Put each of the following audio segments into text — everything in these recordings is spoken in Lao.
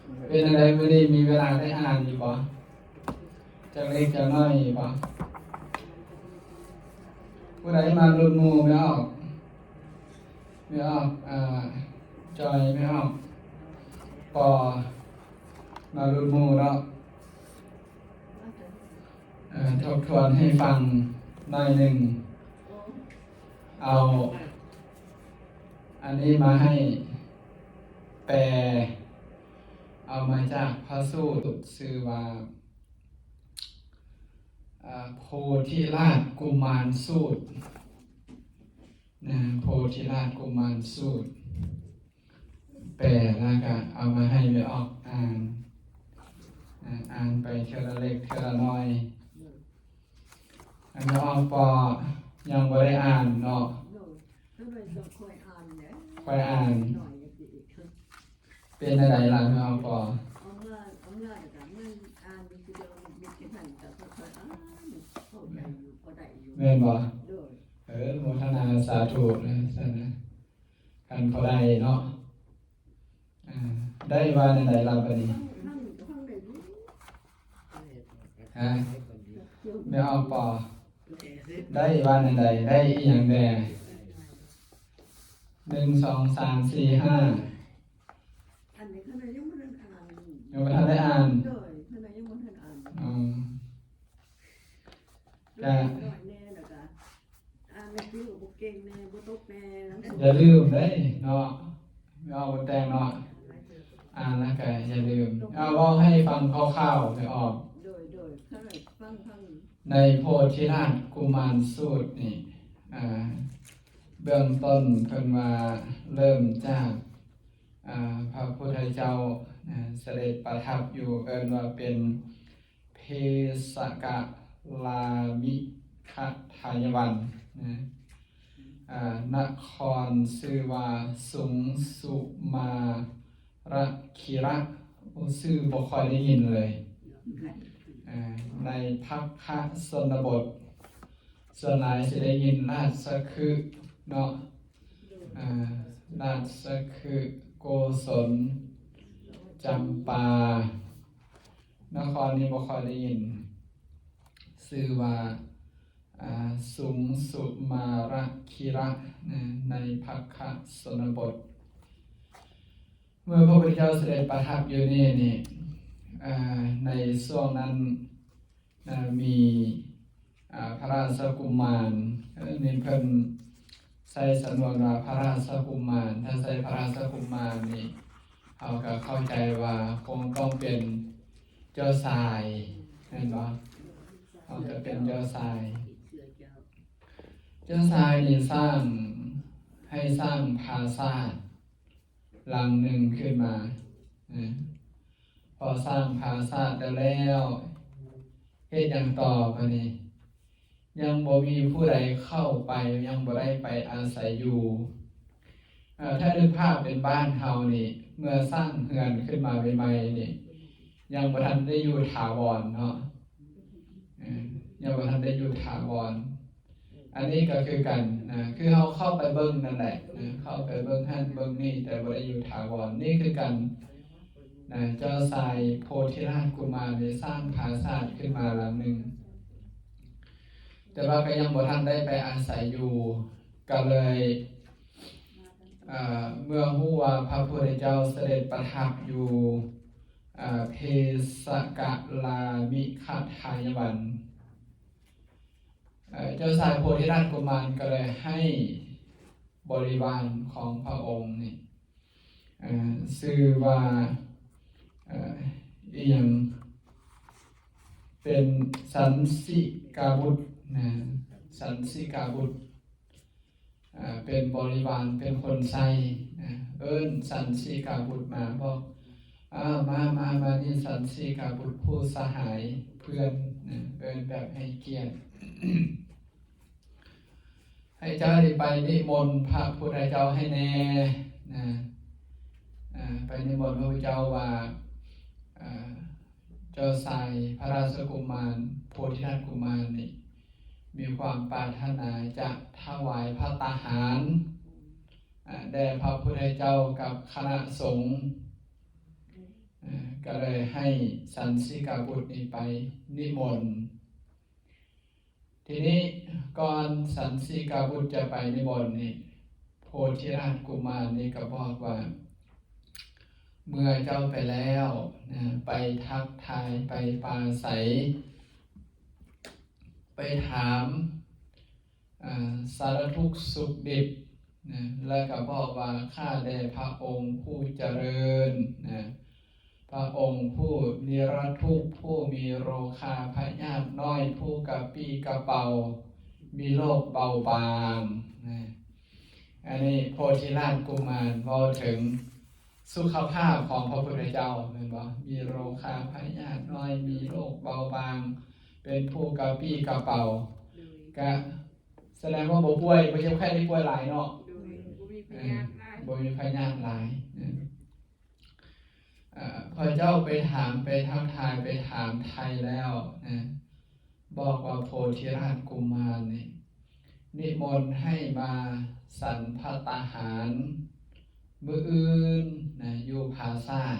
ເປັນຈັ່ງໃດມື້ນີ້ ມີເວລາໄດ້ອ່ານຢູ່ບໍ່? ຈັກເລັກຈັກນ້ອຍຢູ່ບໍ່? ຜູ້ໃດມາລຸ້ນໝູ່ ແມ່ອອກ ແມ່ອອກ ອ່າ ຈອຍ ແມ່ອອກ ປໍ ມາລຸ້ນໝູ່ເນາະ. ເອີ່ ທົບທວນໃຫ້ຟັງໜ້ອຍໜຶ່ງ. ເອົາອັນນີ້ມາໃຫ້ແປ, ເອົາມາຈາກພະສູດຊື່ວ່າ ເອີ່ ໂພທິລາດກຸມານສູດນະ, ໂພທິລາດກຸມານສູດ. ແປແລ້ວກະເອົາມາໃຫ້ແມ່ອອກອ່ານ, ອ່ານໄປເທື່ອລະເລັກເທື່ອລະນ້ອຍ. ອັນແມ່ອອກ ປໍ ຍັງບໍ່ໄດ້ອ່ານເນາະ? ຂ້ອຍອ່ານ. ເປັນຈັ່ງໃດລະແມ່ອອກ ປໍ? ແມ່ນບໍ່? ເອີ ໂມທະນາສາທຸນະ ຊັ້ນນະ. ຄັນພໍໄດ້ເນາະ ອາ ໄດ້ວ່າແນວໃດລະບາດນີ້? ຮະ ແມ່ອອກ ປໍ ໄດ້ວ່າແນວໃດ? ໄດ້ອີ່ຫຍັງແດ່? ໜຶ່ງ ສອງ ສາມ ສີ່ ຫ້າ ອັນນີ້ຂ້ານ້ອຍຍັງບໍ່ທັນອ່ານ. ຍັງບໍ່ທັນໄດ້ອ່ານ? ໂດຍ ຂ້ານ້ອຍຍັງບໍ່ທັນອ່ານ. ອືມ ກະ ນ້ອຍແດ່ ແລ້ວກະອ່ານໜັງສືກະບໍ່ເກັ່ງແດ່ ບໍ່ຕົກແດ່ ຢ່າລືມເດ້ເນາະ ແມ່ອອກ ແຕ່ງເນາະ ອ່ານແລ້ວກະຢ່າລືມ. ເອົາ ເວົ້າໃຫ້ຟັງຄ່າວໆ ແມ່ອອກ. ໂດຍ ໂດຍ ໃຫ້ຟັງ ຟັງ. ໃນໂພທິລາດກຸມານສູດນີ້ ອ່າ ເບື້ອງຕົ້ນເພິ່ນວ່າເລີ່ມຈາກ ອ່າ ພະພຸດທະເຈົ້າ ອ່າ ສະເດັດປະທັບຢູ່ ເອີ້ນວ່າເປັນ ເພສະກະລາມິຄະທາຍະວັນນະ ອາ ນະຄອນຊື່ວ່າສຸງສຸມາລະຄີລະ. ໂອ້ ຊື່ບໍ່ຄ່ອຍໄດ້ຍິນເລີຍ. ອາ ໃນພັກຄະຊົນນະບົດ ສ່ວນຫຼາຍຊິໄດ້ຍິນລາຊະຄຶເນາະ ອາ ລາຊະຄຶ ໂກສົນ ຈຳປາ. ນະຄອນນີ້ບໍ່ຄ່ອຍໄດ້ຍິນ ຊື່ວ່າ ອາ ສຸງສຸມາລະຄີລະ ນະ ໃນພັກຄະຊົນນະບົດ. ເມື່ອພະພຸດທະເຈົ້າສະເດັດປະທັບຢູ່ນີ້ນີ້ ອາ ໃນຊ່ວງນັ້ນ ນະ ມີ ອາ ພະລາຊະກຸມານ ເອີ ນີ້ເພິ່ນໃຊ້ສຳນວນວ່າພະລາຊະກຸມານ. ຖ້າໃຊ້ພະລາຊະກຸມານນີ້ ເຮົາກະເຂົ້າໃຈວ່າຄົງຕ້ອງເປັນເຈົ້າຊາຍ ແມ່ນບໍ່? ຕ້ອງຈະເປັນເຈົ້າຊາຍ. ເຈົ້າຊາຍນີ້ສ້າງ ໃຫ້ສ້າງປາສາດ ຫຼັງໜຶ່ງຂຶ້ນມາ. ເອີ ພໍສ້າງປາສາດແລ້ວ ເຮັດຫຍັງຕໍ່ບາດນີ້? ຍັງບໍ່ມີຜູ້ໃດເຂົ້າໄປ ຍັງບໍ່ໄດ້ໄປອາໄສຢູ່. ເອີ ຖ້ານຶກພາບເປັນບ້ານເຮົານີ້ ເມື່ອສ້າງເຮືອນຂຶ້ນມາໃໝ່ໆນີ້ ຍັງບໍ່ທັນໄດ້ຢູ່ຖາວອນເນາະ ເອີ ຍັງບໍ່ທັນໄດ້ຢູ່ຖາວອນ. ອັນນີ້ກໍຄືກັນນະ ຄືເຮົາເຂົ້າໄປເບິ່ງນັ້ນແຫຼະນະ ເຂົ້າໄປເບິ່ງຫັ້ນເບິ່ງນີ້ ແຕ່ບໍ່ໄດ້ຢູ່ຖາວອນ. ນີ້ຄືກັນນະ ເຈົ້າຊາຍໂພທິລາດກຸມານໄດ້ສ້າງປາສາດຂຶ້ນມາຫຼັງໜຶ່ງ ແຕ່ວ່າກໍຍັງບໍ່ທັນໄດ້ໄປອາໄສຢູ່ ກໍເລີຍ ເອີ ເມື່ອຮູ້ວ່າພະພຸດທະເຈົ້າສະເດັດປະທັບຢູ່ ເອີ ເພສະກະລາມິຄະທາຍະວັນ ເອີ ເຈົ້າຊາຍໂພທິລາດກຸມານກໍເລີຍໃຫ້ບໍລິວານຂອງພະອົງນີ້ ເອີ ຊື່ວ່າ ເອີ ອີ່ຫຍັງ ເປັນສັນຊິກາບຸດນະ ສັນຊິກາບຸດ ເປັນບໍລິວານ ເປັນຄົນໃຊ້ນະ ເອີ້ນສັນຊິກາບຸດມາ ບອກ ມາ ມາ ມານີ້ ສັນຊິກາບຸດ ຜູ້ສະຫາຍ ເພື່ອນນະ ເອີ້ນແບບໃຫ້ກຽດ ໃຫ້ເຈົ້ານີ້ໄປນິມົນພະພຸດທະເຈົ້າໃຫ້ແນ່ນະ ໄປນິມົນພະພຸດທະເຈົ້າວ່າ ເຈົ້າຊາຍພະລາຊະກຸມານ ໂພທິລາດກຸມານນີ້ ມີຄວາມປາດຖະໜາຈະຖວາຍພັດຕາຫານ ອາ ແດ່ພະພຸດທະເຈົ້າກັບຄະນະສົງ ອາ ກໍເລີຍໃຫ້ສັນຊິກາບຸດນີ້ໄປນິມົນ. ທີນີ້ກ່ອນສັນຊິກາບຸດຈະໄປນິມົນນີ້ ໂພທິລາດກຸມານນີ້ກໍບອກວ່າ ເມື່ອເຈົ້າໄປແລ້ວນະ ໄປທັກທາຍ ໄປປາໄສ ໄປຖາມ ອາ ສາລະທຸກສຸກດິບນະ ແລ້ວກໍບອກວ່າ ຂ້າແດ່ພະອົງຜູ້ຈະເລີນນະ ພະອົງຜູ້ນິລະທຸກ ຜູ້ມີໂລຄາພະຍາດນ້ອຍ ຜູ້ກະປີ້ກະເປົາ ມີໂລກເບົາບາງນະ. ອັນນີ້ໂພທິລາດກຸມານເວົ້າເຖິງສຸຂະພາບຂອງພະພຸດທະເຈົ້າແມ່ນບໍ່? ມີໂລຄາພະຍາດນ້ອຍ ມີໂລກເບົາບາງ ເປັນຜູ້ກະປີ້ກະເປົາ ໂດຍ ກະສະແດງວ່າບໍ່ປ່ວຍ ບໍ່ເຈັບໄຂ້ໄດ້ປ່ວຍຫຼາຍເນາະ ໂດຍ ບໍ່ມີພະຍາດຫຼາຍ ເອີ ບໍ່ມີພະຍາດຫຼາຍນະ. ເອີ ພະເຈົ້າໄປຖາມ ໄປທັກທາຍ ໄປຖາມໄຖ່ແລ້ວນະ ບອກວ່າໂພທິລາດກຸມານນີ້ ນິມົນໃຫ້ມາສັນພັດຕາຫານມື້ອື່ນນະ ຢູ່ຜາສາດ.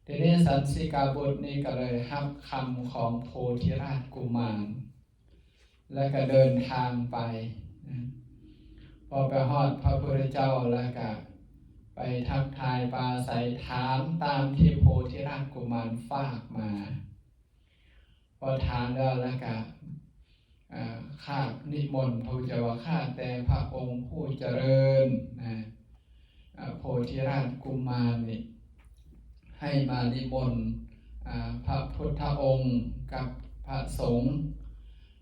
ທີນີ້ສັນຊິກາບຸດນີ້ກໍເລີຍຮັບຄຳຂອງໂພທິລາດກຸມານ ແລ້ວກໍເດີນທາງໄປນະ. ພໍໄປຮອດພະພຸດທະເຈົ້າ ແລ້ວກໍໄປທັກທາຍປາໄສ ຖາມຕາມທີ່ໂພທິລາດກຸມານຝາກມາ. ພໍຖາມແລ້ວ ແລ້ວກໍ ເອີ ຄາບນິມົນ ພະພຸດທະເຈົ້າວ່າ ຂ້າແຕ່ພະອົງຜູ້ຈະເລີນນະ ອາ ໂພທິລາດກຸມານນີ້ ໃຫ້ມານິມົນ ອາ ພະພຸດທະອົງກັບພະສົງ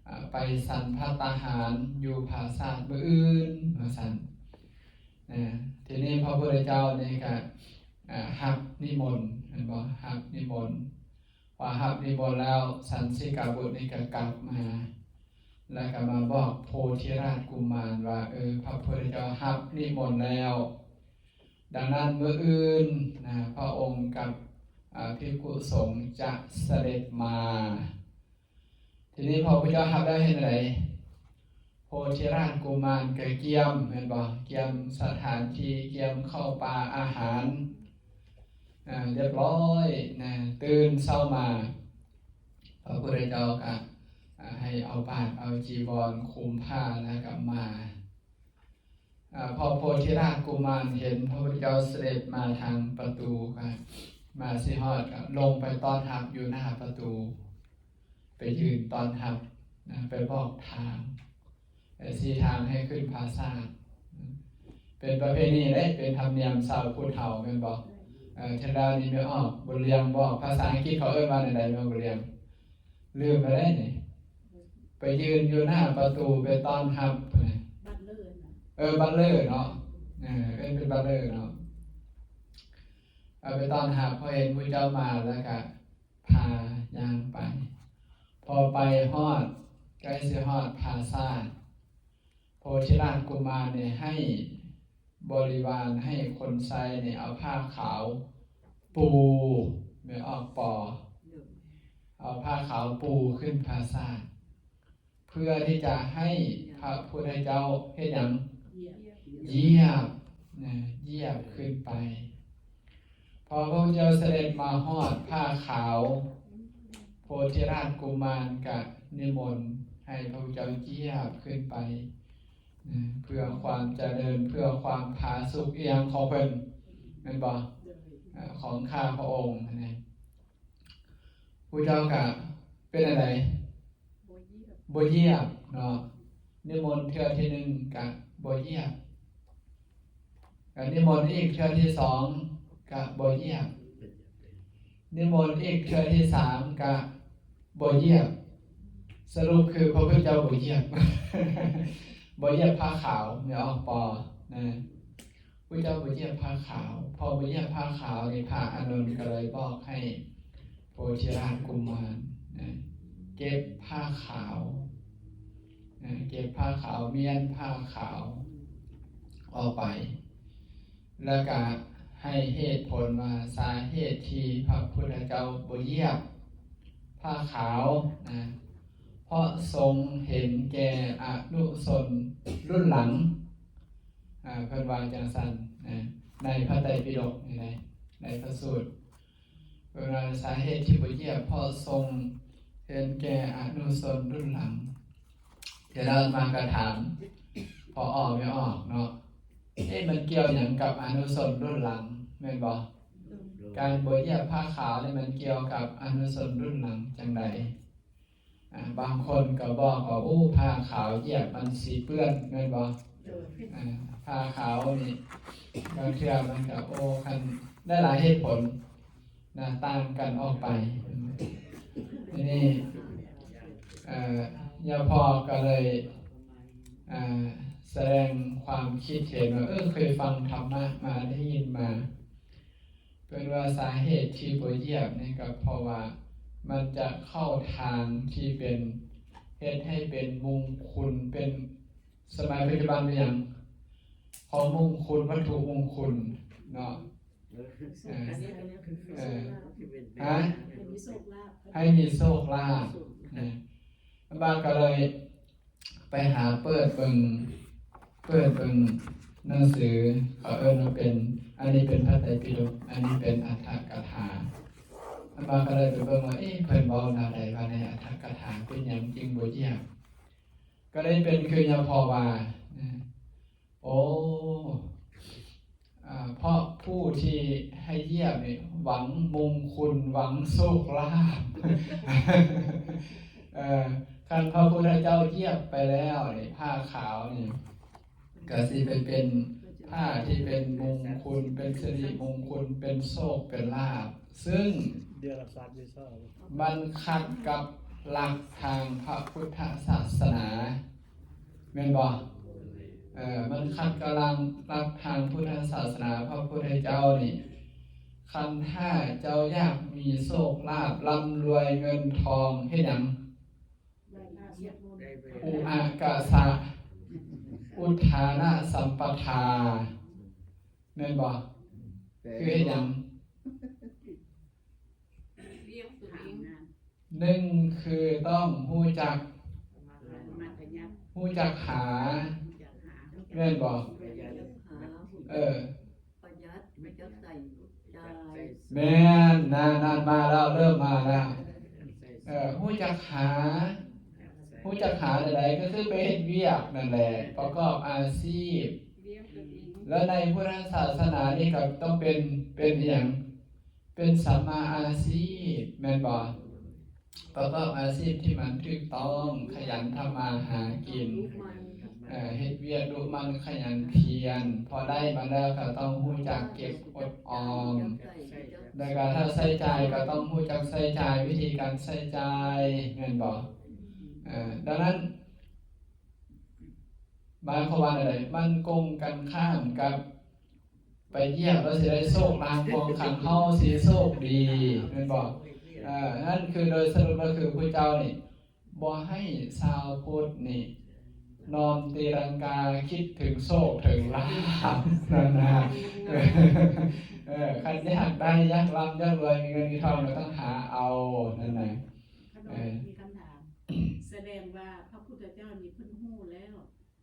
ອາ ໄປສັນພັດຕາຫານຢູ່ຜາສາດມື້ອື່ນ ວ່າຊັ້ນນະ. ທີນີ້ພະພຸດທະເຈົ້ານີ້ກະ ອາ ຮັບນິມົນ ແມ່ນບໍ່? ຮັບນິມົນ ພໍຮັບນິມົນແລ້ວ ສັນຊິກາບຸດນີ້ກໍກັບມາ ແລ້ວກໍມາບອກໂພທິລາດກຸມານວ່າ ເອີ ພະພຸດທະເຈົ້າຮັບນິມົນແລ້ວ ດັ່ງນັ້ນມື້ອື່ນນະ ພະອົງກັບ ອາ ພິກຂຸສົງຈະສະເດັດມາ. ທີນີ້ພໍພະເຈົ້າຮັບແລ້ວເຮັດແນວໃດ? ໂພທິລາດກຸມານກໍກຽມ ແມ່ນບໍ່? ກຽມສະຖານທີ່ ກຽມເຂົ້າປາອາຫານ ອາ ຮຽບຮ້ອຍນະ. ຕື່ນເຊົ້າມາ ພະພຸດທະເຈົ້າກໍ ອາ ໃຫ້ເອົາບາດ ເອົາຈີວອນຄຸມຜ້າ ແລ້ວກໍມາ ອາ ພໍໂພທິລາດກຸມານເຫັນພະພຸດທະເຈົ້າສະເດັດມາທາງປະຕູ ກໍມາຊິຮອດ ກໍລົງໄປຕ້ອນຮັບຢູ່ໜ້າປະຕູ ໄປຢືນຕ້ອນຮັບນະ ໄປບອກທາງ ໄປຊີ້ທາງໃຫ້ຂຶ້ນຜາສາດ. ເປັນປະເພນີເດ້ ເປັນທຳນຽມຊາວຜູ້ເຖົ້າແມ່ນບໍ່? ເອີ ເທື່ອແລ້ວນີ້ແມ່ອອກບຸນລຽງບໍ ພາສາອັງກິດເຂົາເອີ້ນວ່າແນວໃດແມ່ບຸນລຽງ? ລືມໄປແລ້ວນີ້ ໄປຢືນຢູ່ໜ້າປະຕູໄປຕ້ອນຮັບ ບັດເລີນະ ເອີ ບັດເລີເນາະ ເອີ ເອີ້ນເປັນບັດເລີເນາະ ເອົາໄປຕ້ອນຮັບ. ພໍເຫັນຜູ້ເຈົ້າມາແລ້ວກະພາຍ່າງໄປ ພໍໄປຮອດ ໃກ້ຊິຮອດຜາສາດ ໂພທິລາດກຸມານນີ້ໃຫ້ບໍລິວານ ໃຫ້ຄົນໃຊ້ນີ້ເອົາຜ້າຂາວປູ ແມ່ອອກປໍ ເອົາຜ້າຂາວປູຂຶ້ນຜາສາດ ເພື່ອທີ່ຈະໃຫ້ພະພຸດທະເຈົ້າເຮັດຫຍັງ? ຢຽບນະ ຢຽບຂຶ້ນໄປ. ພໍພະພຸດທະເຈົ້າສະເດັດມາຮອດຜ້າຂາວ ໂພທິລາດກຸມານກະນິມົນໃຫ້ພະພຸດທະເຈົ້າຢຽບຂຶ້ນໄປນະ ເພື່ອຄວາມຈະເລີນ ເພື່ອຄວາມຜາສຸກອີ່ຫຍັງຂອງເພິ່ນ ແມ່ນບໍ່? ອາ ຂອງຂ້າພະອົງຫັ້ນນະ. ຜູ້ເຈົ້າກະເປັນອັນໃດ? ບໍ່ຢຽບ ບໍ່ຢຽບເນາະ. ນິມົນເທື່ອທີໜຶ່ງກະບໍ່ຢຽບ ກະນິມົນອີກເທື່ອທີສອງກະບໍ່ຢຽບ ນິມົນອີກເທື່ອທີສາມກະບໍ່ຢຽບ. ສະຫຼຸບຄືພະພຸດທະເຈົ້າບໍ່ຢຽບ ບໍ່ຢຽບຜ້າຂາວ ແມ່ອອກປໍນະ. ພະເຈົ້າບໍ່ຢຽບຜ້າຂາວ ພໍບໍ່ຢຽບຜ້າຂາວນີ້ ພະອານົນກໍເລີຍບອກໃຫ້ໂພທິລາດກຸມານນະ ເກັບຜ້າຂາວນະ ເກັບຜ້າຂາວ ມ້ຽນຜ້າຂາວອອກໄປ ແລ້ວກະໃຫ້ເຫດຜົນວ່າ ສາເຫດທີ່ພະພຸດທະເຈົ້າບໍ່ຢຽບຜ້າຂາວນະ ເພາະຊົງເຫັນແກ່ອະນຸຊົນລຸ້ນຫຼັງ ອາ ເພິ່ນວ່າຈັ່ງຊັ້ນນະ ໃນພະໄຕປິດົກນີ້ນະ ໃນພະສູດ ເພິ່ນວ່າສາເຫດທີ່ບໍ່ຢຽບ ເພາະສົ່ງເຖິງແກ່ອະນຸຊົນລຸ້ນຫຼັງ. ເທື່ອນັ້ນມາກະຖາມພໍ່ອອກແມ່ອອກເນາະ, ເອະ ມັນກ່ຽວຫຍັງກັບອະນຸຊົນລຸ້ນຫຼັງ ແມ່ນບໍ່? ການບໍ່ຢຽບຜ້າຂາວນີ້ມັນກ່ຽວກັບອະນຸຊົນລຸ້ນຫຼັງຈັ່ງໃດ? ອາ ບາງຄົນກໍບອກວ່າ ໂອ້ ຜ້າຂາວຢຽບມັນຊິເປື້ອນ ແມ່ນບໍ່? ອາ ຜ້າຂາວນີ້ ບາງເທື່ອມັນກໍ ໂອ້ ຄັນ ໄດ້ຫຼາຍເຫດຜົນນະ ຕ່າງກັນອອກໄປ. ທີນີ້ ເອີ ຍາພໍ່ກໍເລີຍ ອາ ສະແດງຄວາມຄິດເຫັນວ່າ ເອີ ເຄີຍຟັງທຳມະມາ ໄດ້ຍິນມາ ເພິ່ນວ່າສາເຫດທີ່ບໍ່ຢຽບນີ້ກໍເພາະວ່າມັນຈະເຂົ້າທາງທີ່ເປັນ ເຮັດໃຫ້ເປັນມຸງຄຸນ ເປັນ ສະໄໝປັດຈຸບັນເປັນຫຍັງ? ຂອງມຸງຄຸນ ວັດຖຸມຸງຄຸນເນາະ. ເອີ ເອີ ຮະ? ໃຫ້ມີໂຊກລາບ ໃຫ້ມີໂຊກລາບນະ. ບາດກໍເລີຍໄປຫາເປີດເບິ່ງ ເປີດເບິ່ງໜັງສື ເຂົາເອີ້ນວ່າເປັນ ອັນນີ້ເປັນພະໄຕປິດົກ ອັນນີ້ເປັນອັດຖະກະຖາ. ບາດກໍເລີຍໄປເບິ່ງວ່າ ເອະ ເພິ່ນເວົ້າແນວໃດວ່າໃນອັດຖະກະຖາ ເປັນຫຍັງຈຶ່ງບໍ່ຢຽບ? ກໍເລີຍເປັນຄືຍາພໍ່ວ່າ ໂອ້ ອາ ເພາະຜູ້ທີ່ໃຫ້ຢຽບນີ້ຫວັງມຸງຄຸນ ຫວັງໂຊກລາບ. ເອີ ຄັນພະພຸດທະເຈົ້າຢຽບໄປແລ້ວນີ້ ຜ້າຂາວນີ້ ກໍຊິໄປເປັນຜ້າທີ່ເປັນມຸງຄຸນ ເປັນສິລິມຸງຄຸນ ເປັນໂຊກ ເປັນລາບ ຊຶ່ງມັນຂັດກັບຫຼັກທາງພະພຸດທະສາສະໜາ ແມ່ນບໍ່? ເອີ ມັນຂັດກັບຫຼັກ ຫຼັກທາງພຸດທະສາສະໜາ ພະພຸດທະເຈົ້ານີ້ ຄັນຖ້າເຈົ້າຢາກມີໂຊກລາບ ລ່ຳລວຍເງິນທອງ ເຮັດຫຍັງ? ອຸອາກາສະ ອຸດທານະສຳປະທາ ແມ່ນບໍ່? ຄືເຮັດຫຍັງ? ໜຶ່ງຄືຕ້ອງຮູ້ຈັກ ຮູ້ຈັກຫາ ແມ່ນບໍ່? ເອີ ປະຢັດ ຮູ້ຈັກໃຊ້ຈ່າຍ. ແມ່ນ ນັ້ນໆ ມາແລ້ວ ເລີ່ມມາແລ້ວ. ເອີ ຮູ້ຈັກຫາ ຮູ້ຈັກຫາແນວໃດ? ກໍຄືໄປເຮັດວຽກນັ້ນແຫຼະ ປະກອບອາຊີບ ແລ້ວໃນພຸດທະສາສະໜານີ້ກໍຕ້ອງເປັນ ເປັນອີ່ຫຍັງ? ເປັນສຳມາອາຊີບ ແມ່ນບໍ່? ປະກອບອາຊີບທີ່ມັນຖືກຕ້ອງ ຂະຫຍັນທຳມາຫາກິນ ເຮັດວຽກດຸໝັ່ນຂະຫຍັນພຽນ ພໍໄດ້ມາແລ້ວກໍຕ້ອງຮູ້ຈັກເກັບອົດອອມ ແລ້ວກໍຖ້າໃຊ້ຈ່າຍກໍຕ້ອງຮູ້ຈັກໃຊ້ຈ່າຍ ວິທີການໃຊ້ຈ່າຍ ແມ່ນບໍ່? ເອີ ດັ່ງນັ້ນ ໝາຍຄວາມວ່າແນວໃດ? ມັນກົງກັນຂ້າມກັບ ໄປຢຽບແລ້ວຊິໄດ້ໂຊກລາບ ຂອງຂັງເຮົາຊິໂຊກດີ ແມ່ນບໍ່? ເອີ ນັ້ນຄືໂດຍສະຫຼຸບກໍຄືພະເຈົ້ານີ້ບໍ່ໃຫ້ຊາວພຸດນີ້ນ້ອມຕີລັງກາຄິດເຖິງໂຊກເຖິງລາບນັ້ນນະ. ເອີ ເອີ ຄັນຢາກໄດ້ ຢາກລ່ຳ ຢາກລວຍ ມີເງິນມີທອງ ກໍຕ້ອງຫາເອົານັ້ນນະ. ເອີ ມີຄຳຖາມ ສະແດງວ່າພະພຸດທະເຈົ້ານີ້ເພິ່ນຮູ້ແລ້ວ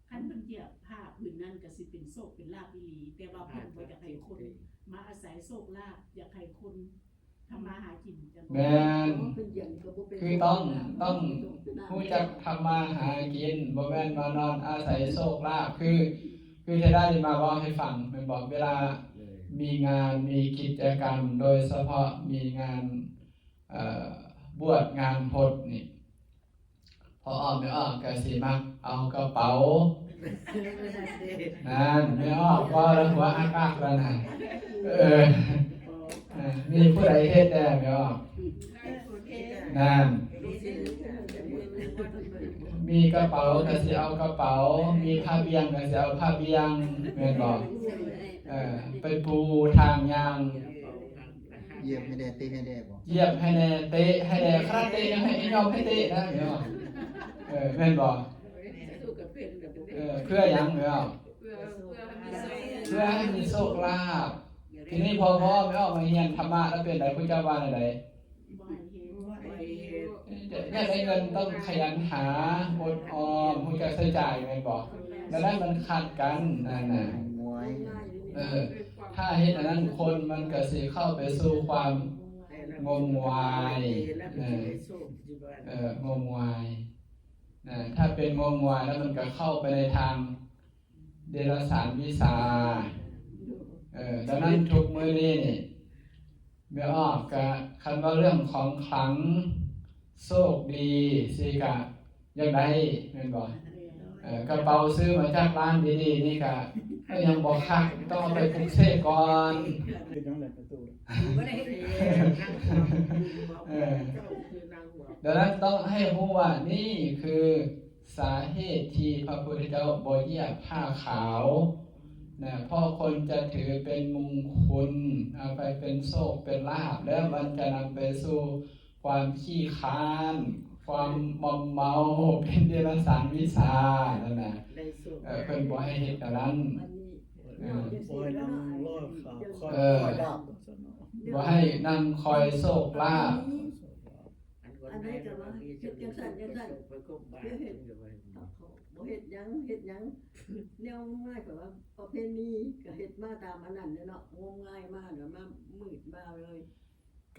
ຄັນເພິ່ນຢຽບຜ້າຜືນນັ້ນກໍຊິເປັນໂຊກເປັນລາບອີ່ຫຼີ ແຕ່ວ່າເພິ່ນບໍ່ຢາກໃຫ້ຄົນມາອາໄສໂຊກລາບ ຢາກໃຫ້ຄົນທຳມາຫາກິນ. ແມ່ນ ຄືຕ້ອງ ຕ້ອງຮູ້ຈັກທຳມາຫາກິນ ບໍ່ແມ່ນມານອນອາໄສໂຊກລາບ. ຄື ຄືເທລານີ້ມາເວົ້າໃຫ້ຟັງ ແມ່ນບໍ່? ເວລາມີງານ ມີກິດຈະກຳ ໂດຍສະເພາະມີງານ ເອີ ບວດງານພົດນີ້ ພໍ່ອອກແມ່ອອກກໍຊິມັກເອົາກະເປົາ ນັ້ນ ແມ່ອອກເວົ້າແລ້ວຫົວອາກາກແລ້ວນະ. ເອີ ເອີ ມີຜູ້ໃດເຮັດແດ່ແມ່ອອກ? ນັ້ນ ມີກະເປົາກໍຊິເອົາກະເປົາ ມີຜ້າບ່ຽງກໍຊິເອົາຜ້າບ່ຽງ ແມ່ນບໍ່? ເອີ ໄປປູທາງຍ່າງ ຢຽບໃຫ້ແດ່ ເຕະໃຫ້ແດ່ບໍ? ຢຽບໃຫ້ແດ່ ເຕະໃຫ້ແດ່ ຂະໜາດເຕະຍັງໃຫ້ຍອມໃຫ້ເຕະນະ ເນາະ. ເອີ ແມ່ນບໍ່? ເອີ ເພື່ອຫຍັງເນາະ? ເພື່ອໃຫ້ມີໂຊກລາບ. ທີນີ້ພໍ ພໍແມ່ອອກມາຮຽນທຳມະແລ້ວເປັນໃດ? ພຸດທະເຈົ້າວ່າແນວໃດ? ຢາກໄດ້ເງິນຕ້ອງຂະຫຍັນຫາ ອົດອອມ ຮູ້ຈັກໃຊ້ຈ່າຍ ແມ່ນບໍ່? ແນວນັ້ນມັນຂັດກັນນັ້ນນະ. ເອີ ຖ້າເຮັດອັນນັ້ນ ຄົນມັນກໍຊິເຂົ້າໄປສູ່ຄວາມ ງົມງວາຍ ເອີ ເອີ ງົມງວາຍ ເອີ ຖ້າເປັນງົມງວາຍແລ້ວມັນກໍເຂົ້າໄປໃນທາງເດຍລະສານວິຊາ ເອີ ດັ່ງນັ້ນທຸກມື້ນີ້ນີ້ ແມ່ອອກກະ ຄັນວ່າເລື່ອງຂອງຂລັງ ໂຊກດີຊີ້ກະ ຢາກໄດ້ແມ່ນບໍ່? ເອີ ກະເປົາຊື້ມາຈາກຮ້ານດີໆນີ້ກະ ກໍຍັງບໍ່ຄັກ ຕ້ອງເອົາໄປປຸກເສກກ່ອນ. ເຮັດຫຍັງແຫຼະປະຕູ? ບໍ່ໄດ້ເຮັດຫຍັງ. ເອີ ດັ່ງນັ້ນຕ້ອງໃຫ້ຮູ້ວ່ານີ້ຄືສາເຫດທີ່ພະພຸດທະເຈົ້າບໍ່ຢຽບຜ້າຂາວນະ ເພາະຄົນຈະຖືເປັນມຸງຄຸນ ເອົາໄປເປັນໂຊກເປັນລາບ ແລ້ວມັນຈະນຳໄປສູ່ ຄວາມຂີ້ຄ້ານ ຄວາມມອມເມົາ ເປັນເດຍລະສານວິຊານັ້ນນະ ເອີ ເພິ່ນບໍ່ໃຫ້ເຮັດແນວນັ້ນ ເອີ ບໍ່ໃຫ້ນັ່ງຄອຍ ເອີ ບໍ່ໃຫ້ນັ່ງຄອຍໂຊກລາບ. ອັນໃດກໍວ່າເຮັດຈັ່ງຊັ້ນຈັ່ງຊັ້ນ ເຮັດ ບໍ່ເຮັດຫຍັງ ເຮັດຫຍັງ ແນວງ່າຍກວ່າວ່າປະເພນີກໍເຮັດມາຕາມອັນນັ້ນແຫຼະເນາະ ງົມງາຍມາແລ້ວມາມືດມາເລີຍ.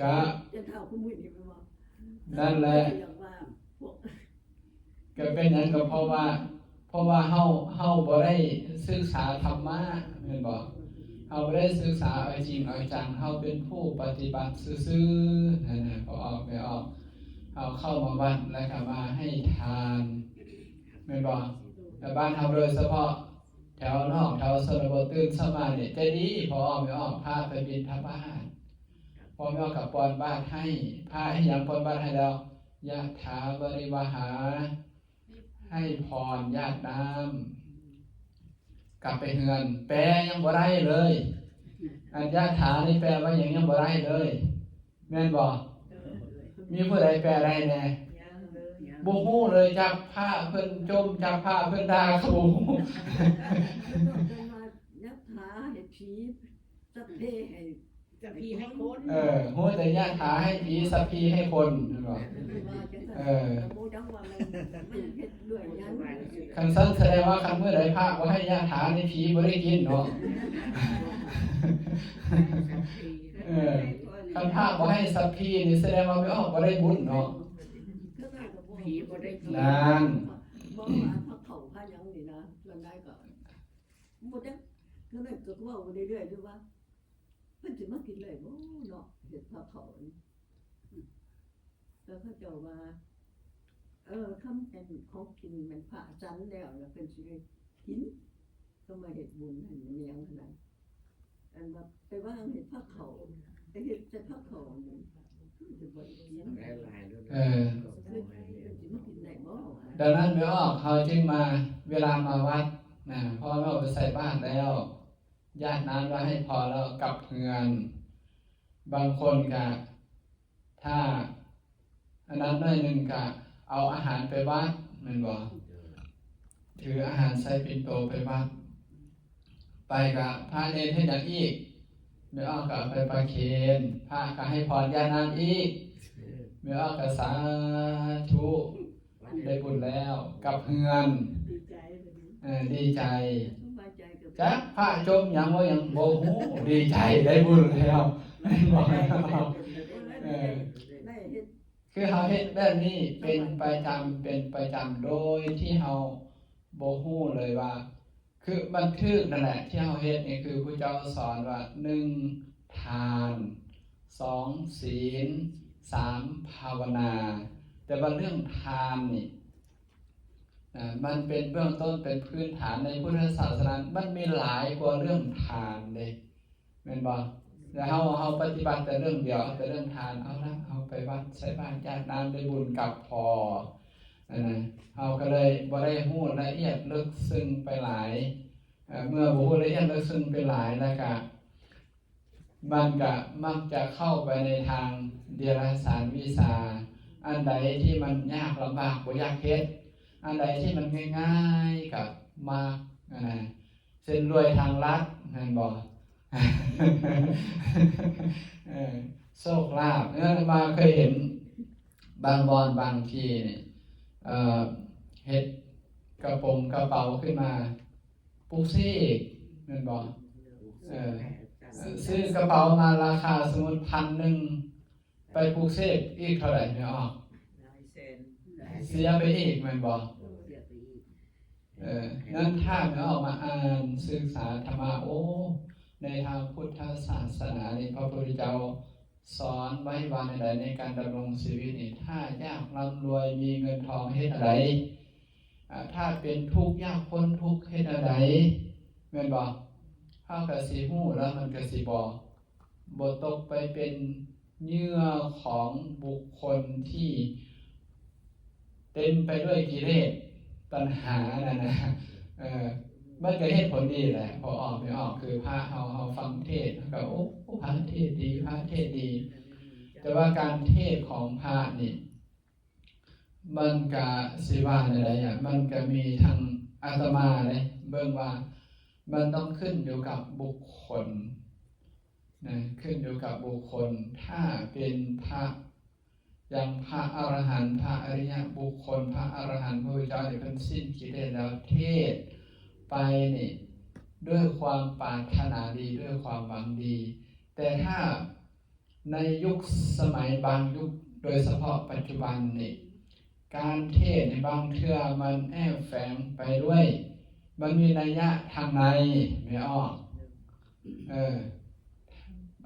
ກະ ຈະເທົ່າຄູ່ມື້ນີ້ແມ່ນບໍ່? ນັ້ນແຫຼະ ກະເປັນຫຍັງ ກະເພາະວ່າ ເພາະວ່າເຮົາ ເຮົາບໍ່ໄດ້ສຶກສາທຳມະແມ່ນບໍ່? ເຮົາບໍ່ໄດ້ສຶກສາເອົາຈິງເອົາຈັງ ເຮົາເປັນຜູ້ປະຕິບັດຊື່ໆ ນັ້ນນະ ພໍ່ອອກແມ່ອອກ ເຮົາເຂົ້າມາວັດແລ້ວກະມາໃຫ້ທານແມ່ນບໍ່? ແລະບ້ານເຮົາໂດຍສະເພາະແຖວນອກແຖວຊົນນະບົດ ຕື່ນເຊົ້າມານີ້ໃຈດີ ພໍ່ອອກແມ່ອອກ ພາໄປບິນທະບາດ ພໍ່ແມ່ອອກກະປ່ອນບາດໃຫ້ ພາເຮັດຫຍັງ ປ່ອນບາດໃຫ້ແລ້ວ ຍະຖາວະລິວະຫາ ໃຫ້ພອນຢາດນ້ຳ ກັບໄປເຮືອນ ແປຍັງບໍ່ໄດ້ເລີຍ ອັນຍະຖານີ້ແປວ່າຫຍັງ ຍັງບໍ່ໄດ້ເລີຍ ແມ່ນບໍ່? ມີຜູ້ໃດແປໄດ້ແດ່? ບໍ່ຮູ້ເລີຍ ຈັກພະເພິ່ນຈົ່ມ ຈັກພະເພິ່ນດ່າກໍບໍ່ຮູ້. ຍະຖາໃຫ້ຜີ ສັບເພໃຫ້ ສັບພີໃຫ້ຄົນ ເອີ ຮູ້ແຕ່ຍະຖາໃຫ້ຜີ ສັບພີໃຫ້ຄົນ ແມ່ນບໍ່? ເອີ ບໍ່ຈັກວ່າມັນ ມັນເຮັດດ້ວຍຫຍັງ. ຄັນຊັ້ນສະແດງວ່າ ຄັນມື້ໃດພະບໍ່ໃຫ້ຍະຖານີ້ ຜີບໍ່ໄດ້ກິນເນາະ. ເອີ ຄັນພະບໍ່ໃຫ້ສັບພີນີ້ ສະແດງວ່າແມ່ອອກບໍ່ໄດ້ບຸນເນາະ. ຜີບໍ່ໄດ້ກິນ ນັ້ນ ບໍ່ວ່າພະເຂົ້າພະຫຍັງນີ້ນະ ສ່ວນໃຫຍ່ກໍ ບໍ່ຈັກ ຄືແມ່ນກໍເວົ້າໄປເລື້ອຍໆຢູ່ວ່າ ເພິ່ນຊິມາກິນໄດ້ບໍ່ເນາະ ເຮັດພາເຂົ້ານີ້ ແລ້ວເຂົາເຈົ້າວ່າ ເອີ ຄຳແກ່ນຂອງກິນແມ່ນພະສັນແລ້ວ ແລ້ວເພິ່ນຊິໄດ້ກິນ ກໍມາເຮັດບຸນຫັ້ນແມ່ນຫຍັງຫັ້ນນະ ອັນວ່າໄປວາງເຮັດພາເຂົ້າ ໄປເຮັດໃສ່ພາເຂົ້ານີ້ ເອີ ດັ່ງນັ້ນແມ່ອອກ ເຮົາຈຶ່ງມາ ເວລາມາວັດນະ ພໍເຮົາໄປໃສ່ບາດແລ້ວ ຢາດນ້ຳລະໃຫ້ພໍແລ້ວກັບເຮືອນ. ບາງຄົນກະ ຖ້າອັນນັ້ນໜ້ອຍໜຶ່ງກະເອົາອາຫານໄປວັດ ແມ່ນບໍ່? ຖືອາຫານໃສ່ປິ່ນໂຕໄປວັດ ໄປກະພະເນນເຮັດຫຍັງອີກ? ແມ່ອອກກະເອົາໄປປະເຄນ ພະກະໃຫ້ພອນຢາດນ້ຳອີກ ແມ່ອອກກະສາທຸ ໄດ້ບຸນແລ້ວ ກັບເຮືອນ ດີໃຈ ເອີ ດີໃຈ ຈັກພະຈົ່ມຫຍັງວ່າຫຍັງບໍ່ຮູ້ ດີໃຈໄດ້ບຸນແລ້ວ ແມ່ນບໍ່? ເອີ ຄືເຮົາເຮັດແບບນີ້ເປັນປະຈຳ ເປັນປະຈຳ ໂດຍທີ່ເຮົາບໍ່ຮູ້ເລີຍວ່າ ຄືມັນຖືກນັ້ນແຫຼະ ທີ່ເຮົາເຮັດນີ້ ຄືພະເຈົ້າສອນວ່າ ໜຶ່ງ ທານ ສອງ ສິນ ສາມ ພາວະນາ ແຕ່ວ່າເລື່ອງທານນີ້ ນະ ມັນເປັນເບື້ອງຕົ້ນ ເປັນພື້ນຖານໃນພຸດທະສາສະໜາ ມັນມີຫຼາຍກວ່າເລື່ອງທານເດ້ ແມ່ນບໍ່? ແຕ່ເຮົາ ເຮົາປະຕິບັດແຕ່ເລື່ອງດຽວ ເອົາແຕ່ເລື່ອງທານ ເອົາລະ ເຮົາໄປວັດໃສ່ບາດຢາດນ້ຳໄດ້ບຸນກັບພໍ ອັນນັ້ນ ເຮົາກໍເລີຍບໍ່ໄດ້ຮູ້ລະອຽດເລິກເຊິ່ງໄປຫຼາຍ ເອີ ເມື່ອບໍ່ຮູ້ລະອຽດເລິກເຊິ່ງໄປຫຼາຍແລ້ວກະ ມັນກະມັກຈະເຂົ້າໄປໃນທາງເດຍລະສານວິຊາ ອັນໃດທີ່ມັນຍາກລຳບາກບໍ່ຢາກເຮັດ ອັນໃດທີ່ມັນງ່າຍໆກະມັກ ອັນນະ ເຊັ່ນລວຍທາງລັດ ແມ່ນບໍ່? ເອີ ໂຊກລາບ ເອີ ອາດຕະມາເຄີຍເຫັນບາງບ່ອນບາງທີ່ນີ້ ເອີ ເຮັດກະປົງກະເປົາຂຶ້ນມາ ປຸກເສກ ແມ່ນບໍ່? ເອີ ຊື້ກະເປົາມາລາຄາສົມມຸດພັນໜຶ່ງ ໄປປູກເສກອີກເທົ່າໃດແມ່ອອກ? ຫຼາຍແສນ. ເສຍໄປອີກແມ່ນບໍ່? ເສຍໄປອີກ. ເອີ ນັ້ນຖ້າແມ່ອອກມາອ່ານສຶກສາທຳມະ, ໂອ້ ໃນທາງພຸດທະສາສະໜານີ້ ພະພຸດທະເຈົ້າສອນໄວ້ວ່າແນວໃດໃນການດຳລົງຊີວິດນີ້? ຖ້າຢາກລ່ຳລວຍ ມີເງິນທອງເຮັດແນວໃດ? ອາ ຖ້າເປັນທຸກຍາກພົ້ນທຸກເຮັດແນວໃດ? ແມ່ນບໍ່? ເຮົາກໍຊິຮູ້ແລ້ວ ມັນກໍຊິບໍ່ ບໍ່ຕົກໄປເປັນເຫຍື່ອຂອງບຸກຄົນທີ່ເຕັມໄປດ້ວຍກິເລດຕັນຫານັ້ນນະ. ເອີ ມັນກໍເຮັດຜົນດີແຫຼະ ພໍອອກໄປອອກ ຄືພະເຮົາ ເຮົາຟັງເທດ ເຮົາກໍ ໂອ້ ພະເທດດີ ພະເທດດີ. ແຕ່ວ່າການເທດຂອງພະນີ້ ມັນກະຊິວ່າແນວໃດອະ ມັນກະມີທັງ ອາດຕະມາເດ້ ເບິ່ງວ່າມັນຕ້ອງຂຶ້ນຢູ່ກັບບຸກຄົນນະ ຂຶ້ນຢູ່ກັບບຸກຄົນ. ຖ້າເປັນພະ ຢ່າງພະອະລະຫັນ ພະອະລິຍະບຸກຄົນ ພະອະລະຫັນ ພະພຸດທະເຈົ້ານີ້ ເພິ່ນສິ້ນກິເລດແລ້ວ ເທດໄປນີ້ດ້ວຍຄວາມປາດຖະໜາດີ ດ້ວຍຄວາມຫວັງດີ. ແຕ່ຖ້າ ໃນຍຸກສະໄໝບາງຍຸກ ໂດຍສະເພາະປັດຈຸບັນນີ້ ການເທດໃນບາງເທື່ອມັນແອບແຝງໄປດ້ວຍ ມັນມີໄນຍະທາງໃນ ແມ່ອອກ. ເອີ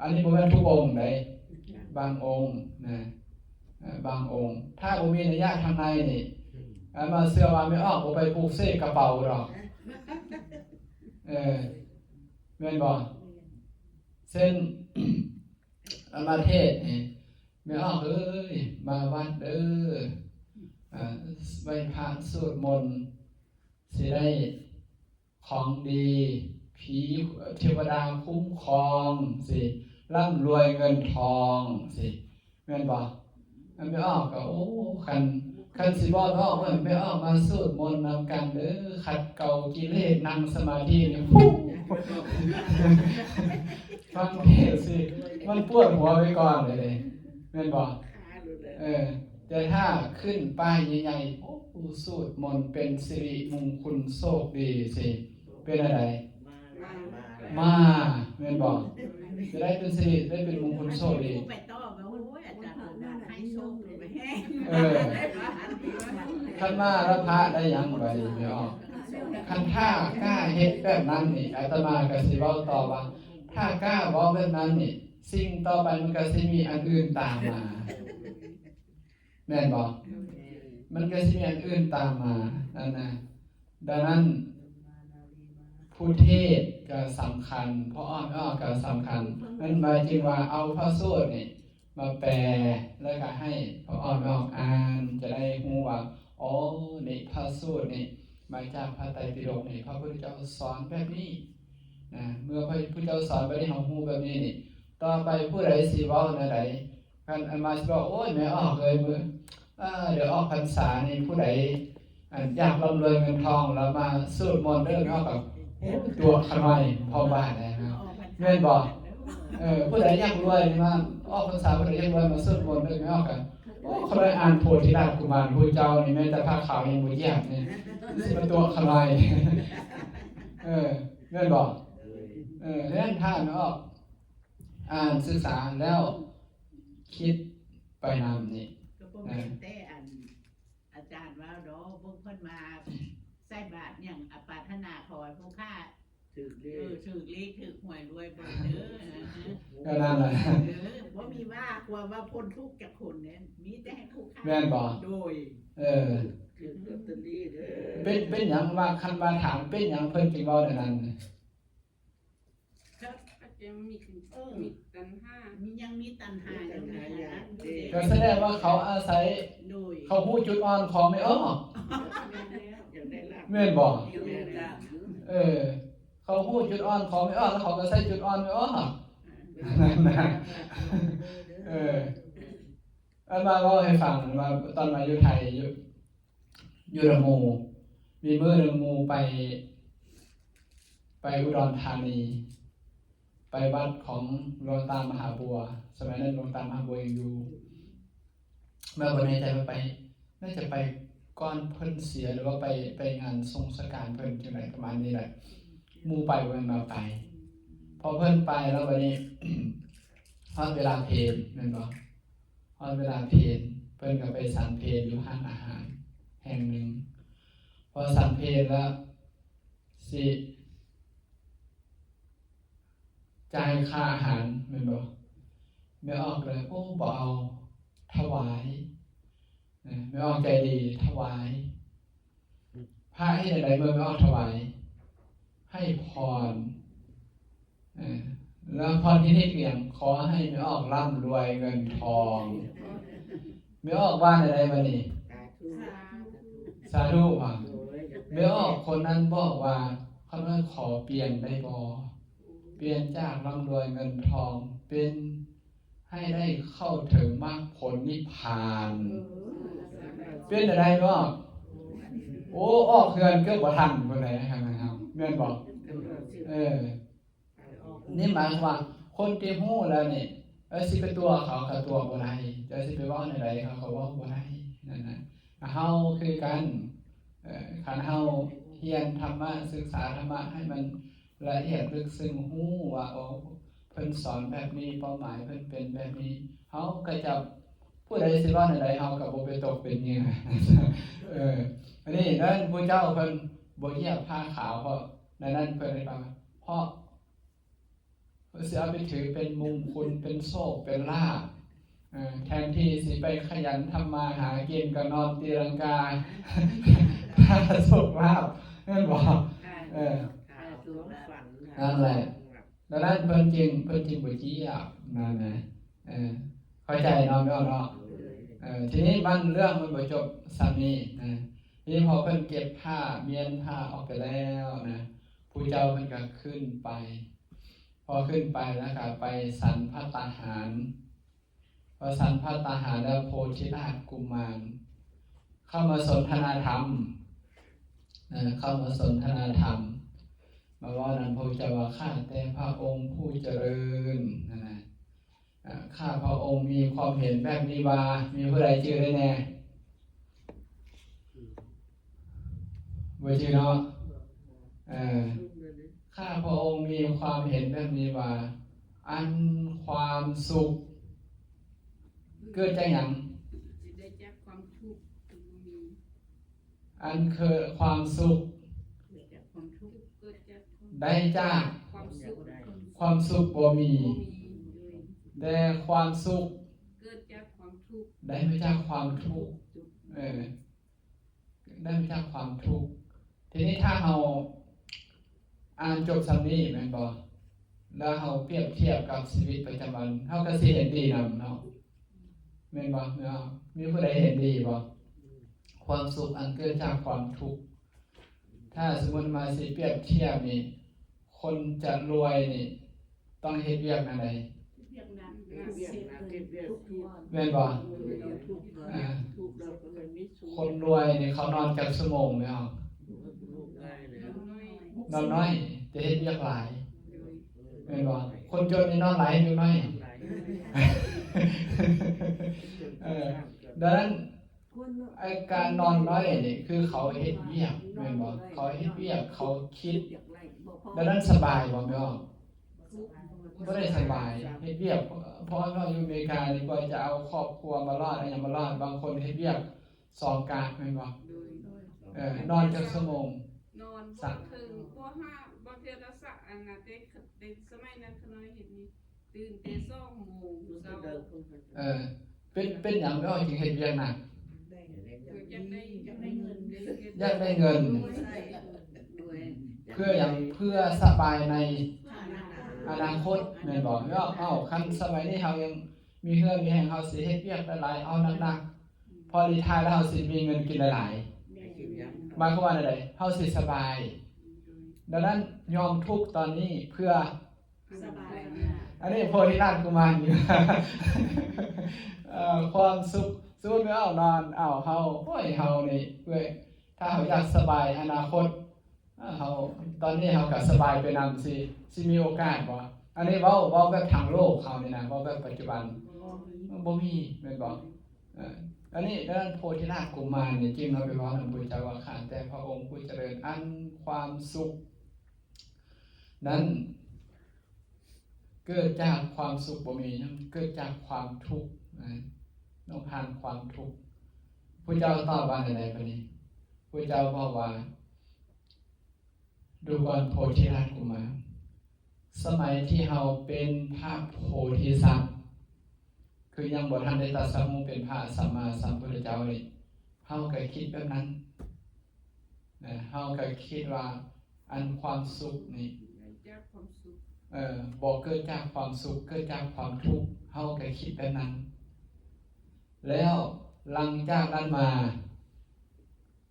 ອັນນີ້ບໍ່ແມ່ນທຸກອົງໃດ ບາງອົງນະ ເອີ ບາງອົງ ຖ້າບໍ່ມີໄນຍະທາງໃນນີ້ ອັນວ່າເຊື່ອວ່າແມ່ອອກບໍ່ໄປປູກເສກກະເປົາດອກ. ເອີ ແມ່ນບໍ່? ເຊັ່ນ ອາ ມາເທດນີ້ ແມ່ອອກເອີຍ ມາວັດເດີ ອາ ໄຫວ້ພະສວດມົນ ຊິໄດ້ຂອງດີ ຜີເທວະດາຄຸ້ມຄອງ ຊິລ່ຳລວຍເງິນທອງ ຊິ ແມ່ນບໍ່? ແມ່ອອກກໍ ໂອ້ ຄັນ ຄັນຊິບອກເນາະ ແມ່ອອກມາສວດມົນນຳກັນເດີ ຂັດເກົາກິເລດ ນັ່ງສະມາທິນີ້ ຟັງເທດຊິ ມັນປວດຫົວໄປກ່ອນເລີຍເດ້ ແມ່ນບໍ່? ເອີ ແຕ່ຖ້າຂຶ້ນປ້າຍໃຫຍ່ໆ ໂອ້ ສວດມົນເປັນສິລິມຸງຄຸນໂຊກດີຊິ ເປັນອັນໃດ? ມາ ແມ່ນບໍ່? ຈະໄດ້ເປັນສິລິ ໄດ້ເປັນມຸງຄຸນໂຊກດີ. ໄປຕໍ່ວ່າ ໂອ້ຍ ອາຈານບອກວ່າໃຫ້ໂຊກໄປແຮງ. ເອີ ຄັນມາແລ້ວພະໄດ້ຫຍັງບາດນີ້ ແມ່ອອກ? ຄັນຖ້າກ້າເຮັດແບບນັ້ນນີ້ ອາດຕະມາກໍຊິເວົ້າຕໍ່ວ່າ ຖ້າກ້າເວົ້າແບບນັ້ນນີ້ ສິ່ງຕໍ່ໄປມັນກໍຊິມີອັນອື່ນຕາມມາ. ແມ່ນບໍ່? ມັນກໍຊິມີອັນອື່ນຕາມມາ ນັ້ນນະ. ດັ່ງນັ້ນ ຜູ້ເທດກໍສຳຄັນ ພໍ່ອ້ອມແມ່ອອກກໍສຳຄັນ. ນັ້ນໝາຍເຖິງວ່າເອົາພະສູດນີ້ມາແປ ແລ້ວກໍໃຫ້ພໍ່ອ້ອມແມ່ອອກອ່ານ ຈະໄດ້ຮູ້ວ່າ ອໍ ນີ້ພະສູດນີ້ມາຈາກພະໄຕປິດົກນີ້ ພະພຸດທະເຈົ້າສອນແບບນີ້ນະ. ເມື່ອພະພຸດທະເຈົ້າສອນແບບນີ້ ເຮົາຮູ້ແບບນີ້ນີ້ ຕໍ່ໄປຜູ້ໃດຊິເວົ້າແນວໃດ ຄັນອາດຕະມາຊິບອກ ໂອ້ຍ ແມ່ອອກເອີຍ ມື້ ເອີ ດຽວອອກພັນສານີ້ ຜູ້ໃດ ອັນ ຢາກລ່ຳລວຍເງິນທອງ ແລ້ວມາສວດມົນເດີ ແມ່ອອກກໍ ໂອ້ ຕົວະຂະໜ້ອຍພໍ່ບ້ານແດ່ເນາະ ແມ່ນບໍ່? ເອີ ຜູ້ໃດຢາກລວຍນີ້ ມາອອກພັນສາ ຜູ້ໃດຢາກລວຍ ມາສວດມົນເດີ ແມ່ອອກກໍ ໂອ້ ຂະໜ້ອຍອ່ານໂພທິລາດກຸມານ ຜູ້ເຈົ້ານີ້ ແມ້ແຕ່ຜ້າຂາວຍັງບໍ່ຢຽບນີ້ ຊິມາຕົວະຂະໜ້ອຍ ເອີ ແມ່ນບໍ່? ເອີ ແລ້ວຖ້າແມ່ອອກ ອ່ານສຶກສາແລ້ວຄິດໄປນຳນີ້ ກໍບໍ່ແມ່ນແຕ່ອັນອາຈານວ່າດອກ ເບິ່ງເພິ່ນມາໃສ່ບາດຫຍັງ ອາ ປາດຖະໜາຂໍໃຫ້ຜູ້ຂ້າຖືກເລກ ເອີ ຖືກເລກຖືກຫວຍລວຍເບິ່ງເດີ ກໍນັ້ນແຫຼະ ເອີ ບໍ່ມີວ່າ ຄວາມວ່າພົ້ນທຸກຈັກຄົນເດ້ ມີແຕ່ໃຫ້ຜູ້ຂ້າ ແມ່ນບໍ່? ໂດຍ ເອີ ຖືກລອດເຕີຣີເດີ ເປັນ ເປັນຫຍັງວ່າ ຄັນວ່າຖາມເປັນຫຍັງເພິ່ນຈຶ່ງເວົ້າແນວນັ້ນ? ກໍ ກໍຍັງມີ ເອີ ມີຕັນຫາ ມີ ຍັງມີຕັນຫາ ມີຕັນຫາ ຍັງມີອັນນັ້ນຢູ່ເດ້ ກໍສະແດງວ່າເຂົາອາໄສ ໂດຍ ເຂົາຮູ້ຈຸດອ່ອນຂອງແມ່ອອກ ຢາກໄດ້ລາບ ແມ່ນບໍ່? ຢາກໄດ້ລາບ ເອີ ເຂົາຮູ້ຈຸດອ່ອນຂອງແມ່ອອກ ແລ້ວເຂົາກໍໃຊ້ຈຸດອ່ອນແມ່ອອກ ເອີ ອັນວ່າເວົ້າໃຫ້ຟັງວ່າ ຕອນມາຢູ່ໄທ ຢູ່ ຢູ່ນຳໝູ່ ມີມື້ໜຶ່ງໝູ່ໄປ ໄປອຸດອນທານີ ໄປວັດຂອງຫຼວງຕາມະຫາບົວ ສະໄໝນັ້ນຫຼວງຕາມະຫາບົວຍັງຢູ່ ແມ່ບໍ່ແນ່ໃຈວ່າໄປ ໜ້າຈະໄປກ່ອນເພິ່ນເສຍ ຫຼືວ່າໄປ ໄປງານສົ່ງສະການເພິ່ນຈັ່ງໃດປະມານນີ້ແຫຼະ ໝູ່ໄປບໍ່ແມ່ນວ່າໄປ ພໍເພິ່ນໄປແລ້ວບັດນີ້ ຮອດເວລາເພນແມ່ນບໍ່? ອນເວລາເພນ ເພິ່ນກໍໄປສັນເພນຢູ່ຮ້ານອາຫານແຫ່ງໜຶ່ງ. ພໍສັນເພນແລ້ວ ຊິຈ່າຍຄ່າອາຫານແມ່ນບໍ່? ແມ່ອອກເລີຍ ໂອ້ ບໍ່ເອົາ ຖວາຍ. ແມ່ອອກໃຈດີ ຖວາຍ. ພະເຮັດຈັ່ງໃດເມື່ອແມ່ອອກຖວາຍ? ໃຫ້ພອນ. ເອີ ແລ້ວພອນທີ່ນີ້ຄືຫຍັງ? ຂໍໃຫ້ແມ່ອອກລ່ຳລວຍເງິນທອງ. ແມ່ອອກວ່າແນວໃດບາດນີ້? ສາທຸ ສາທຸ. ແມ່ອອກຄົນນັ້ນບອກວ່າ ຂ້ານ້ອຍຂໍປ່ຽນໄດ້ບໍ່? ປ່ຽນຈາກລ່ຳລວຍເງິນທອງ ເປັນ ໃຫ້ໄດ້ເຂົ້າເຖິງມາກຜົນນິບພານ. ເອີ ເປັນແນວໃດເນາະ? ໂອ້ ອອກເຮືອນເກືອບບໍ່ທັນພຸ້ນແຫຼະ ແມ່ນບໍ່? ເອີ ນີ້ໝາຍຄວາມວ່າ ຄົນທີ່ຮູ້ແລ້ວນີ້ ເອີ ຊິໄປຕົວະເຂົາກໍຕົວະບໍ່ໄດ້ ຈະຊິໄປເວົ້າແນວໃດເຂົາກໍເວົ້າບໍ່ໄດ້ ນັ້ນນະ. ເຮົາຄືກັນ ເອີ ຄັນເຮົາຮຽນທຳມະ ສຶກສາທຳມະໃຫ້ມັນ ລະອຽດເລິກເຊິ່ງ ຮູ້ວ່າ ໂອ້ ເພິ່ນສອນແບບນີ້ ເປົ້າໝາຍເພິ່ນເປັນແບບນີ້ ເຮົາກໍຈະ ຜູ້ໃດຊິເວົ້າແນວໃດ ເຮົາກໍບໍ່ໄປຕົກເປັນເຫຍື່ອ. ເອີ ອັນນີ້ນັ້ນ ພະເຈົ້າເພິ່ນບໍ່ຢຽບຜ້າຂາວ ເພາະໃນນັ້ນເພິ່ນໄດ້ປະ ເພາະເພິ່ນຊິເອົາໄປຖືເປັນມຸງຄຸນ ເປັນໂຊກ ເປັນລາບ. ເອີ ແທນທີ່ຊິໄປຂະຫຍັນທຳມາຫາກິນ ກໍນອນຕີລັງກາ ຫາໂຊກລາບ ແມ່ນບໍ່? ເອີ ນັ້ນແຫຼະ. ດັ່ງນັ້ນເພິ່ນຈຶ່ງ ເພິ່ນຈຶ່ງບໍ່ຈຽບນັ້ນນະ. ເອີ ເຂົ້າໃຈເນາະ ແມ່ນເນາະ? ເອີ ທີນີ້ມັນ ເລື່ອງມັນບໍ່ຈົບສ່ຳນີ້ນະ. ທີນີ້ພໍເພິ່ນເກັບຜ້າ ມ້ຽນຜ້າອອກໄປແລ້ວນະ ຜູ້ເຈົ້າເພິ່ນກໍຂຶ້ນໄປ. ພໍຂຶ້ນໄປແລ້ວກໍໄປສັນພັດຕາຫານ. ພໍສັນພັດຕາຫານແລ້ວ ໂພທິລາດກຸມານເຂົ້າມາສົນທະນາທຳ ເອີ ເຂົ້າມາສົນທະນາທຳ ມາເວົ້ານຳພະພຸດທະເຈົ້າວ່າ ຂ້າແຕ່ພະອົງຜູ້ຈະເລີນ ນັ້ນນະ. ເອີ ຂ້າພະອົງມີຄວາມເຫັນແບບນີ້ວ່າ ມີຜູ້ໃດຈື່ໄດ້ແດ່? ບໍ່ຈື່ເນາະ? ເອີ ຂ້າພະອົງມີຄວາມເຫັນແບບນີ້ວ່າ ອັນຄວາມສຸກເກີດຈາກຫຍັງ? ໄດ້ຈາກຄວາມທຸກທີ່ບໍ່ມີ. ອັນເກີດຄວາມສຸກ ເກີດຈາກຄວາມທຸກ ເກີດຈາກຄວາມ ໄດ້ຈາກ ຄວາມສຸກ ຄວາມສຸກບໍ່ມີ ບໍ່ມີ ແຕ່ຄວາມສຸກ ເກີດຈາກຄວາມທຸກ ໄດ້ມາຈາກຄວາມທຸກ ເອີ ໄດ້ມາຈາກຄວາມທຸກ. ທີນີ້ຖ້າເຮົາອ່ານຈົບສ່ຳນີ້ແມ່ນບໍ່? ແລ້ວເຮົາປຽບທຽບກັບຊີວິດປະຈຳວັນ ເຮົາກໍຊິເຫັນດີນຳເນາະ ແມ່ນບໍ່? ເນາະ ມີຜູ້ໃດເຫັນດີບໍ່? ຄວາມສຸກອັນເກີດຈາກຄວາມທຸກ. ຖ້າສົມມຸດວ່າຊິປຽບທຽບນີ້ ຄົນຈະລວຍນີ້ ຕ້ອງເຮັດວຽກແນວໃດ? ເຮັດວຽກໜັກ ເຮັດວຽກໜັກ ເຮັດວຽກທຸກ ແມ່ນບໍ່? ເອີ ທຸກ ເອີ ທຸກແລ້ວກໍເລີຍມີສຸກ. ຄົນລວຍນີ້ເຂົານອນຈັກຊົ່ວໂມງແລ້ວ? ນອນໜ້ອຍ ແຕ່ເຮັດວຽກຫຼາຍ ແມ່ນບໍ່? ຄົນຈົນນີ້ນອນຫຼາຍ ເຮັດວຽກໜ້ອຍ. ເອີ ດັ່ງນັ້ນ ໄອ້ການນອນໜ້ອຍນີ້ຄືເຂົາເຮັດວຽກ ແມ່ນບໍ່? ເຂົາເຮັດວຽກ ເຂົາຄິດ ແລ້ວນັ້ນສະບາຍບໍ່ແມ່ນບໍ່? ບໍ່ໄດ້ສະບາຍ ເຮັດວຽກ ເພາະວ່າຢູ່ອາເມລິການີ້ ກວ່າຈະເອົາຄອບຄົວມາລອດ ເອົາຫຍັງມາລອດ ບາງຄົນເຮັດວຽກສອງກະແມ່ນບໍ່? ເອີ ນອນຈັກຊົ່ວໂມງ? ນອນບໍ່ເຖິງ ບໍ່ຫ້າ ບາງເທື່ອກໍສະ ອັນນະ ແຕ່ ແຕ່ສະໄໝນັ້ນຂະນ້ອຍເຮັດນີ້ ຕື່ນແຕ່ສອງໂມງເຊົ້າ. ເອີ ເປັນ ເປັນຫຍັງເຮົາຈຶ່ງເຮັດວຽກໜັກ? ຢາກໄດ້ ຢາກໄດ້ເງິນ ຢາກໄດ້ເງິນ. ເພື່ອຫຍັງ? ເພື່ອສະບາຍໃນອະນາຄົດ ແມ່ນບໍ່? ເນາະ ເອົ້າ ຄັນສະໄໝນີ້ເຮົາຍັງມີເຫື່ອມີແຮງ ເຮົາຊິເຮັດວຽກຫຼາຍໆ ເອົາໜັກໆ ພໍຣີທາຍແລ້ວເຮົາຊິມີເງິນກິນຫຼາຍໆ. ໝາຍຄວາມວ່າແນວໃດ? ເຮົາຊິສະບາຍ. ດັ່ງນັ້ນຍອມທຸກຕອນນີ້ເພື່ອ ສະບາຍ. ອັນນີ້ໂພທິລາດກຸມານຢູ່ ເອີ ຄວາມສຸກ ສົມມຸດວ່າເຮົານອນ ເອົ້າ ເຮົາ ໂອ້ຍ ເຮົານີ້ ເອີຍ ຖ້າເຮົາຢາກສະບາຍອະນາຄົດ ເຮົາ ຕອນນີ້ເຮົາກໍສະບາຍໄປນຳ ຊິ ຊິມີໂອກາດບໍ່? ອັນນີ້ເວົ້າ ເວົ້າແບບທາງໂລກເຮົານີ້ນະ ເວົ້າແບບປັດຈຸບັນ ບໍ່ມີ ແມ່ນບໍ່? ເອີ ອັນນີ້ ດັ່ງນັ້ນໂພທິລາດກຸມານນີ້ ຈຶ່ງເອົາໄປເວົ້ານຳພະພຸດທະເຈົ້າວ່າ ຂ້າແຕ່ພະອົງຜູ້ຈະເລີນ ອັນຄວາມສຸກນັ້ນ ເກີດຈາກຄວາມສຸກບໍ່ມີຫຍັງ ເກີດຈາກຄວາມທຸກນະ. ຕ້ອງຜ່ານຄວາມທຸກ. ພະເຈົ້າຕອບວ່າແນວໃດບັດນີ້? ພະເຈົ້າບອກວ່າ ດູກ່ອນໂພທິລາດກຸມານ, ສະໄໝທີ່ເຮົາເປັນພະໂພທິສັດ ຄືຍັງບໍ່ທັນໄດ້ຕັດສະຮູ້ເປັນພະສຳມາສຳພຸດທະເຈົ້ານີ້ ເຮົາກໍຄິດແບບນັ້ນນະ, ເຮົາກໍຄິດວ່າອັນຄວາມສຸກນີ້ ເກີດຈາກຄວາມສຸກ ເອີ ບໍ່ເກີດຈາກຄວາມສຸກ ເກີດຈາກຄວາມທຸກ, ເຮົາກໍຄິດແບບນັ້ນ. ແລ້ວຫຼັງຈາກນັ້ນມາ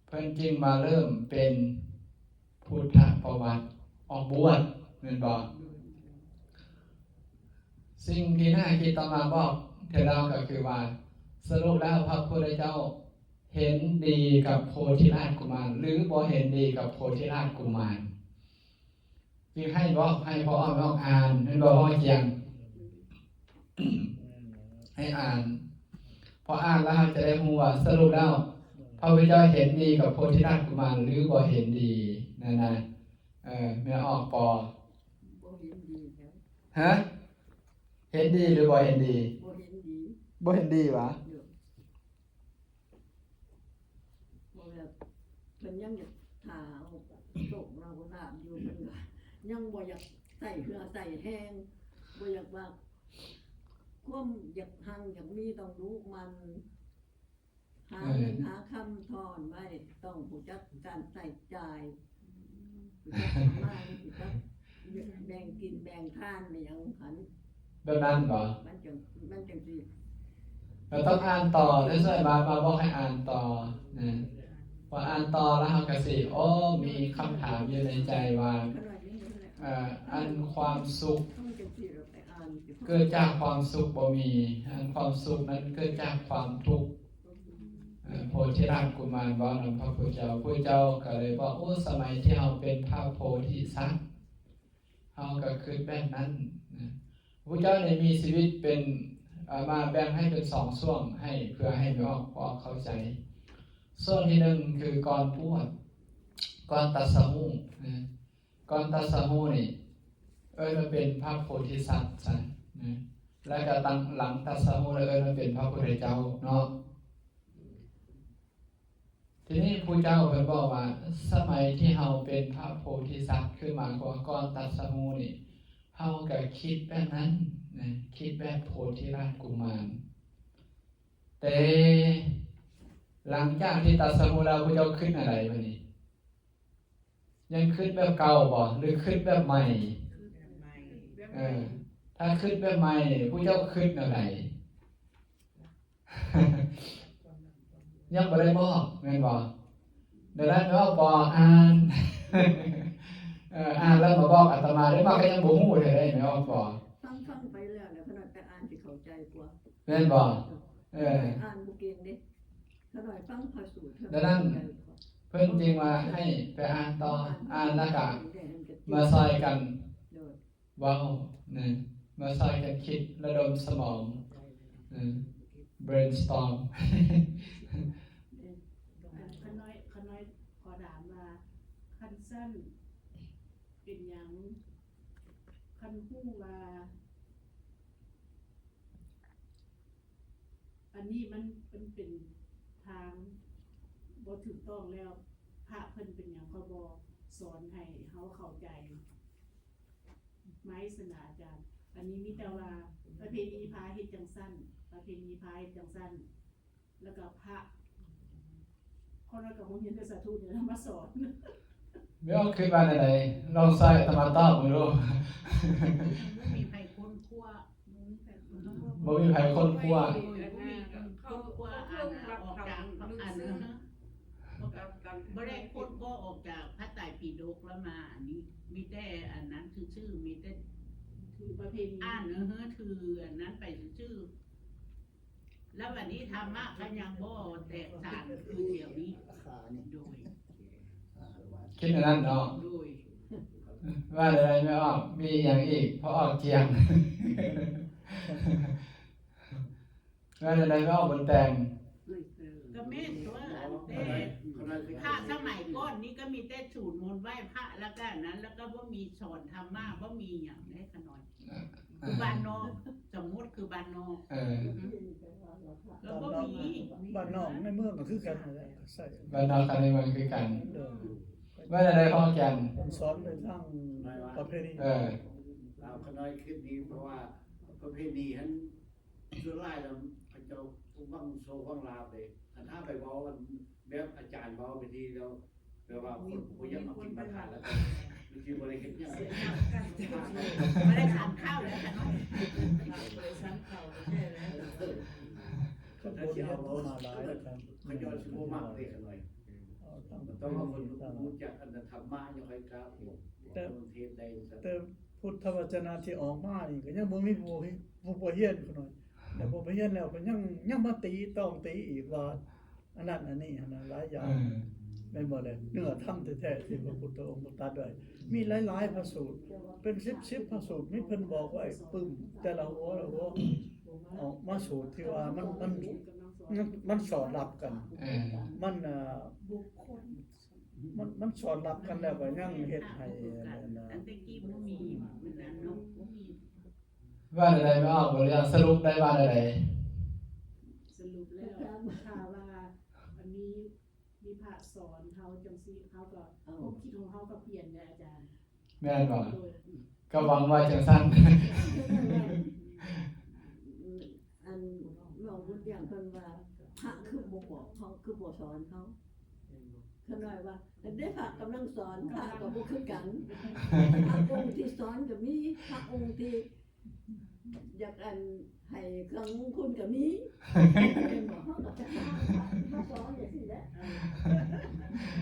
ເພິ່ນຈຶ່ງມາເລີ່ມເປັນພຸດທະປະຫວັດ ອອກບວດ ແມ່ນບໍ່? ສິ່ງທີ່ໜ້າຄິດຕໍ່ມາບອກເທື່ອດຽວກໍຄືວ່າ ສະຫຼຸບແລ້ວພະພຸດທະເຈົ້າເຫັນດີກັບໂພທິລາດກຸມານ ຫຼື ບໍ່ເຫັນດີກັບໂພທິລາດກຸມານ? ຈຶ່ງໃຫ້ບອກ ໃຫ້ພໍ່ອອກນອກອ່ານ ແມ່ນບໍ່ ພໍ່ອອກກຽງ? ໃຫ້ອ່ານ, ພໍອ່ານແລ້ວເຮົາຈະໄດ້ຮູ້ວ່າສະຫຼຸບແລ້ວ ພະພຸດທະເຈົ້າເຫັນດີກັບໂພທິລາດກຸມານ ຫຼື ບໍ່ເຫັນດີນັ້ນນະ. ເອີ ແມ່ອອກ ປໍ ບໍ່ເຫັນດີນະ. ຮະ? ເຫັນດີ ຫຼື ບໍ່ເຫັນດີ? ບໍ່ເຫັນດີ. ບໍ່ເຫັນດີຫວາ? ໂດຍ. ບໍ່ແບບ ເພິ່ນຍັງຢາກຖ້າເອົາໂຊກເອົາລາບຢູ່ ເພິ່ນກໍຍັງບໍ່ຢາກໃສ່ເຫື່ອໃສ່ແຮງ, ບໍ່ຢາກວ່າຄວາມຢາກຮັ່ງຢາກມີ ຕ້ອງດຸໝັ່ນຫາເງິນ ເອີ ຫາຄຳທອນໄວ້, ຕ້ອງຮູ້ຈັກການໃຊ້ຈ່າຍ ຮູ້ຈັກທຳມານ ຮູ້ຈັກແບ່ງກິນແບ່ງທານ ແມ່ນຫຍັງຫັ້ນ ແບບນັ້ນບໍ? ມັນຈັ່ງ ມັນຈັ່ງຊິ ກໍຕ້ອງອ່ານຕໍ່ ແລ້ວຊ່ວຍມາ ມາບອກໃຫ້ອ່ານຕໍ່ນະ. ພໍອ່ານຕໍ່ແລ້ວເຮົາກໍຊິ ໂອ້ ມີຄຳຖາມຢູ່ໃນໃຈວ່າ ເອີ ອັນຄວາມສຸກເກີດຈາກຄວາມສຸກບໍ່ມີ, ອັນຄວາມສຸກນັ້ນເກີດຈາກຄວາມທຸກ. ເອີ ໂພທິລາດກຸມານເວົ້ານຳພະພຸດທະເຈົ້າ, ພະພຸດທະເຈົ້າກໍເລີຍບອກ ໂອ້ ສະໄໝທີ່ເຮົາເປັນພະໂພທິສັດ ເຮົາກໍຄິດແບບນັ້ນນະ. ພະເຈົ້າໄດ້ມີຊີວິດເປັນ ເອີ ມາແບ່ງໃຫ້ເປັນສອງຊ່ວງ ໃຫ້ ເພື່ອໃຫ້ແມ່ອອກ ພວກເຮົາເຂົ້າໃຈ. ຊ່ວງທີໜຶ່ງຄືກ່ອນບວດ ກ່ອນຕັດສະຮູ້ນະ, ກ່ອນຕັດສະຮູ້ນີ້ເອີ້ນວ່າເປັນພະໂພທິສັດຊະນະ, ແລ້ວກໍຕັ້ງຫຼັງຕັດສະຮູ້ແລ້ວເອີ້ນວ່າເປັນພະພຸດທະເຈົ້າເນາະ. ທີນີ້ຜູ້ເຈົ້າເພິ່ນບອກວ່າ ສະໄໝທີ່ເຮົາເປັນພະໂພທິສັດ ຄືໝາຍຄວາມວ່າກ່ອນຕັດສະຮູ້ນີ້ ເຮົາກໍຄິດແບບນັ້ນນະ, ຄິດແບບໂພທິລາດກຸມານ. ແຕ່ຫຼັງຈາກທີ່ຕັດສະຮູ້ແລ້ວ ຜູ້ເຈົ້າຄິດແນວໃດບັດນີ້? ຍັງຄິດແບບເກົ່າບໍ່ ຫຼື ຄິດແບບໃໝ່? ເອີ ຖ້າຄິດແບບໃໝ່ນີ້ ຜູ້ເຈົ້າຄິດແນວໃດ? ຍັງບໍ່ໄດ້ບອກແມ່ນບໍ່? ດຽວນັ້ນແມ່ອອກບອກ ອ່ານ ເອີ ອ່ານແລ້ວມາບອກອາດຕະມາເດ້ ມາກໍຍັງບໍ່ຮູ້ແທ້ເດ້ ແມ່ອອກບອກ. ຟັງໆໄປແລ້ວ ແລ້ວຂະໜາດໄປອ່ານຊິເຂົ້າໃຈກວ່າ ແມ່ນບໍ່? ເອີ ອ່ານບໍ່ເກັ່ງເດ້ ຂະໜາດຟັງພະສູດ ດຽວນັ້ນເພິ່ນຈຶ່ງວ່າໃຫ້ໄປອ່ານຕໍ່ ອ່ານແລ້ວກະມາຊ່ອຍກັນ ໂດຍ ເວົ້ານະ, ມາຊ່ອຍກັນຄິດ ລະດົມສະໝອງ ເອີ brainstorm. ເອີ ຂະນ້ອຍ ຂະນ້ອຍຂໍຖາມວ່າ ຄັນຊັ້ນເປັນຫຍັງ ຄັນຮູ້ວ່າ ອັນນີ້ມັນ ມັນເປັນທາງບໍ່ຖືກຕ້ອງແລ້ວ ພະເພິ່ນເປັນຫຍັງເຂົາບໍ່ສອນໃຫ້ເຮົາເຂົ້າໃຈໄໝຊັ້ນນະອາຈານ? ອັນນີ້ມີແຕ່ວ່າປະເພນີພາເຮັດຈັ່ງຊັ້ນ ປະເພນີພາເຮັດຈັ່ງຊັ້ນ ແລ້ວກໍພະ ເພາະນັ້ນກໍບໍ່ມີແຕ່ສາທຸນີ້ແຫຼະມາສອນ. ແມ່ອອກຄິດວ່າແນວໃດ? ລອງຊ່ອຍອາດຕະມາຕອບເບິ່ງດູ. ບໍ່ມີໃຜຄົ້ນຄວ້າ ບໍ່ມີໃຜຄົ້ນຄວ້າ ບໍ່ມີໃຜຄົ້ນຄວ້າ ບໍ່ມີໃຜຄົ້ນຄວ້າ ອັນ ອອກຈາກ ອັນ ບໍ່ໄດ້ຄົ້ນຄວ້າອອກຈາກພະໄຕປິດົກແລ້ວມາ ອັນນີ້ມີແຕ່ອັນນັ້ນຊື່ໆ ມີແຕ່ຖືປະເພນີ ອ່ານ ເອີ ຖືອັນນັ້ນໄປຊື່ໆ. ແລ້ວບັດນີ້ທຳມະກໍຍັງບໍ່ແຕກສານຄືດຽວນີ້ ໂດຍ ຄິດແນວນັ້ນເນາະ ໂດຍ. ວ່າແນວໃດແມ່ອອກ ມີອີ່ຫຍັງອີກ? ພໍ່ອອກຈຽງ ວ່າແນວໃດແມ່ອອກບຸນແຕ່ງ? ກໍແມ່ນຕົວະ ອັນແຕ່ພະສະໄໝກ່ອນນີ້ກໍມີແຕ່ສູດມົນໄຫວ້ພະ ແລ້ວກໍອັນນັ້ນ ແລ້ວກໍບໍ່ມີສອນທຳມະ ບໍ່ມີຫຍັງເດ້ຂະນ້ອຍ. ຄືບ້ານນອກ ສະມຸດຄືບ້ານນອກ ເອີ ແລ້ວບໍ່ ບ້ານນອກໃນເມືອງກໍຄືກັນນັ້ນແຫຼະ ກໍໃຊ້ ບ້ານນອກກັບໃນເມືອງຄືກັນ ໂດຍ ວ່າແນວໃດພໍ່ແກ່ນ? ເພິ່ນສອນໄປທາງປະເພນີ ເອີ ລາວຂະນ້ອຍຄິດດີ ເພາະວ່າປະເພນີຫັ້ນ ສ່ວນຫຼາຍແລ້ວເຂົາເຈົ້າຫວັງໂຊຫວັງລາບເດ້ ຄັນຖ້າໄປເວົ້າອັນແບບອາຈານເວົ້າໄປທີ່ແລ້ວ ແບບວ່າຄົນບໍ່ຢາກມາກິນມາທານ ແລ້ວກໍບາງທີບໍ່ໄດ້ເຮັດຫຍັງເລີຍ ບໍ່ໄດ້ສັນເຂົ້າແລ້ວຂະນ້ອຍ ບໍ່ໄດ້ສັນເຂົ້າແທ້ແລ້ວ ຄັນບໍ່ເຮັດມາຫຼາຍແລ້ວ ເຂົາເຈົ້າຊິບໍ່ມັກເດ້ຂະນ້ອຍ ຕ້ອງເອົາຄົນຮູ້ຈັກອັນທຳມະ ຈັ່ງຄ່ອຍກ້າອອກ ແຕ່ ເທດໄດ້ ແຕ່ພຸດທະວະຈະນະທີ່ອອກມານີ້ ກໍຍັງບໍ່ມີຜູ້ ຜູ້ ຜູ້ຮຽນຂະນ້ອຍ ແຕ່ຜູ້ໄປຮຽນແລ້ວກໍຍັງ ຍັງມາຕີຕ້ອງຕີອີກວ່າ ອັນນັ້ນອັນນີ້ຫັ້ນນະ ຫຼາຍຢ່າງ ເອີ ແມ່ນບໍ່ແຫຼະ? ເນື້ອທຳແທ້ໆ ທີ່ພະພຸດທະອົງຕັດໄວ້ ມີຫຼາຍໆພະສູດ ເປັນສິບສິບພະສູດ ມີເພິ່ນບອກໄວ້ປຶ້ມ ແຕ່ລະຫົວລະຫົວ ອອກມາສູດທີ່ວ່າມັນ ມັນ ມັນ ມັນສອດລັບກັນ ເອີ ມັນ ອ່າ ມັນ ມັນສອດລັບກັນແລ້ວກໍຍັງເຮັດໃຫ້ອັນນັ້ນນະ ອັນແຕ່ກີ້ບໍ່ມີ ມັນນັ້ນເນາະ ບໍ່ມີ ວ່າແນວໃດແມ່ອອກ ບໍ່ເລື່ອງສະຫຼຸບໄດ້ວ່າແນວໃດ? ສະຫຼຸບແລ້ວ ຖ້າວ່າມັນມີ ມີພະສອນເຮົາຈັ່ງຊີ້ ເຮົາກໍ ຄວາມຄິດຂອງເຮົາກໍປ່ຽນແລ້ວອາຈານ ແມ່ນບໍ່? ໂດຍ ກໍຫວັງວ່າຈັ່ງຊັ້ນ ອັນນ້ອງບຸນດຽງເພິ່ນວ່າ ພະຄືບໍ່ບອກເຮົາ ຄືບໍ່ສອນເຮົາ ຂະນ້ອຍວ່າ ອັນເດພະກຳລັງສອນ ພະກໍບໍ່ຄືກັນ ພະອົງທີ່ສອນກໍມີ ພະອົງທີ່ ຢາກອັນໃຫ້ເຄື່ອງມຸງຄຸນກໍມີ ແມ່ນບໍ່? ເຮົາກໍຈະມາສອນຈັ່ງຊີ້ແຫຼະ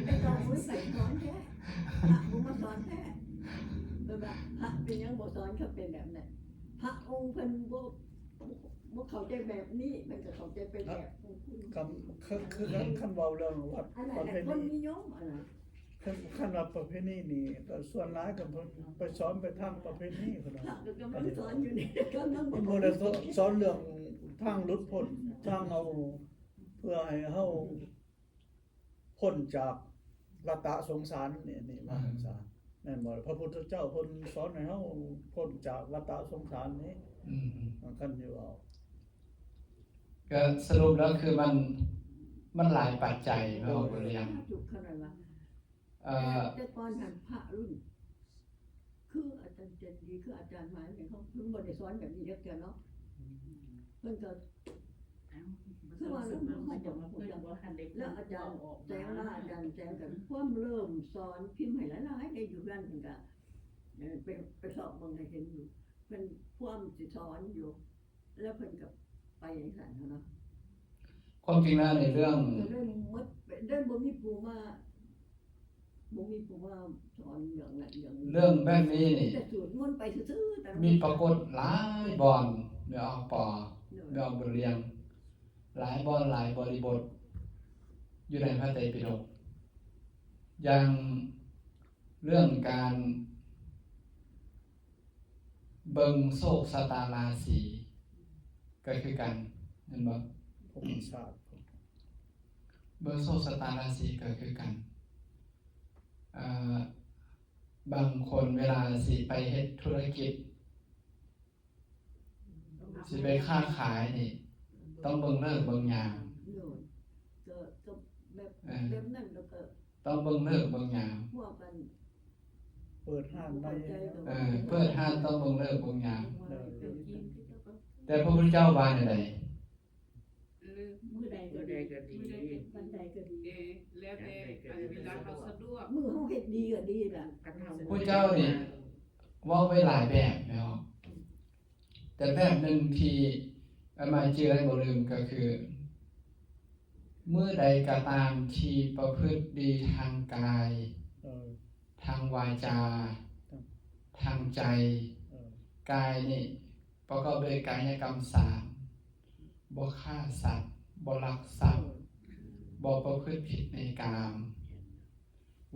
ແຕ່ກໍບໍ່ໄປສອນແທ້ ພະບໍ່ມາສອນແທ້ ແບບວ່າພະເປັນຫຍັງບໍ່ສອນ ກໍເປັນແບບນັ້ນ ພະອົງເພິ່ນບໍ່ ບໍ່ເຂົ້າໃຈແບບນີ້ ເພິ່ນກໍເຂົ້າໃຈໄປແບບຂອງເພິ່ນ ຄັນ ຄື ຄື ຄັນ ຄັນເວົ້າເລື່ອງວັດ ອັນນັ້ນແຫຼະ ປະເພນີ ຄົນນິຍົມອັນນັ້ນ ຄັນ ຄັນວ່າປະເພນີນີ້ ກໍສ່ວນຫຼາຍກໍເພິ່ນໄປສອນໄປທາງປະເພນີພຸ້ນນະ ກໍກຳລັງສອນຢູ່ນີ້ ກຳລັງ ມັນບໍ່ໄດ້ສອນ ສອນເລື່ອງທາງຫຼຸດພົ້ນ ທາງເຮົາ ເພື່ອໃຫ້ເຮົາພົ້ນຈາກວັດຕະສົງສານນີ້ ນີ້ວ່າຊັ້ນຊະ ແມ່ນບໍ່? ພະພຸດທະເຈົ້າເພິ່ນສອນໃຫ້ເຮົາພົ້ນຈາກວັດຕະສົງສານນີ້ ອືມ ຄັນຢູ່ເວົ້າ ກໍສະຫຼຸບແລ້ວຄືມັນ ມັນຫຼາຍປັດໄຈເນາະ ໂດຍ ບໍ່ລຽງ ເອີ ແຕ່ ແຕ່ກ່ອນຫັ້ນພະລຸ້ນ ຄືອາຈານຈັນດີ ຄືອາຈານມານີ້ ເຂົາ ເພິ່ນບໍ່ໄດ້ສອນແບບນີ້ຈັກເທື່ອເນາະ ເພິ່ນກໍ ຄືວ່າລາວບໍ່ຄ່ອຍຈະຮູ້ຈັກ ແລ້ວອາຈານແສງມາ ອາຈານແສງກໍພວມເລີ່ມສອນພິມໃຫ້ຫຼາຍໆ ໄດ້ຢູ່ເຮືອນເພິ່ນກໍ ເອີ ໄປ ໄປຊອກເບິ່ງກໍເຫັນຢູ່ ເພິ່ນພວມຊິສອນຢູ່ ແລ້ວເພິ່ນກໍໄປຈັ່ງຊັ້ນເນາະ ຄວາມຈິງແລ້ວໃນເລື່ອງ ກໍເລີຍໝົດ ເລີຍບໍ່ມີຜູ້ມາ ບໍ່ມີຜູ້ມາສອນເລື່ອງນັ້ນເລື່ອງນີ້ ເລື່ອງແບບນີ້ນີ້ ແຕ່ສວດມົນໄປຊື່ໆ ມີປາກົດຫຼາຍບ່ອນ ແມ່ອອກປໍ ໂດຍ ແມ່ອອກບຸນລຽງ ຫຼາຍບ່ອນຫຼາຍບໍລິບົດ ຢູ່ໃນພະໄຕປິດົກ ຢ່າງເລື່ອງການ ເບິ່ງໂຊກຊະຕາລາສີກໍຄືກັນ ແມ່ນບໍ່? ພົມຊາດ ເບິ່ງໂຊກຊະຕາລາສີກໍຄືກັນ ເອີ ບາງຄົນເວລາຊິໄປເຮັດທຸລະກິດ ຊິໄປຄ້າຂາຍນີ້ ຕ້ອງເບິ່ງເລີກເບິ່ງຍາມ ໂດຍ ກໍ ກໍແບບ ເອີ ແບບນັ້ນ ແລ້ວກໍ ຕ້ອງເບິ່ງເລີກເບິ່ງຍາມ ພວກກັນ ເປີດຮ້ານໃໝ່ ເອີ ເປີດຮ້ານຕ້ອງເບິ່ງເລີກເບິ່ງຍາມ ໂດຍ ແຕ່ພະພຸດທະເຈົ້າວ່າແນວໃດ? ມື້ໃດກໍດີ ມື້ໃດກໍດີ ວັນໃດກໍດີ ເອີ ແລ້ວແຕ່ ອັນເວລາເຮົາສະດວກ ມື້ເຮົາເຮັດດີກໍດີລະ ພະພຸດທະເຈົ້ານີ້ເວົ້າໄວ້ຫຼາຍແບບແລ້ວ ແຕ່ແບບໜຶ່ງທີ່ອາດມາຈື່ໄດ້ບໍ່ລືມກໍຄື ມື້ໃດກໍຕາມທີ່ປະພຶດດີທາງກາຍ ເອີ ທາງວາຈາ ເອີ ທາງໃຈ ເອີ ກາຍນີ້ປະກອບດ້ວຍກາຍະກຳສາມ ບໍ່ຂ້າສັດ ບໍ່ລັກຊັບ ບໍ່ປະພຶດຜິດໃນກາມ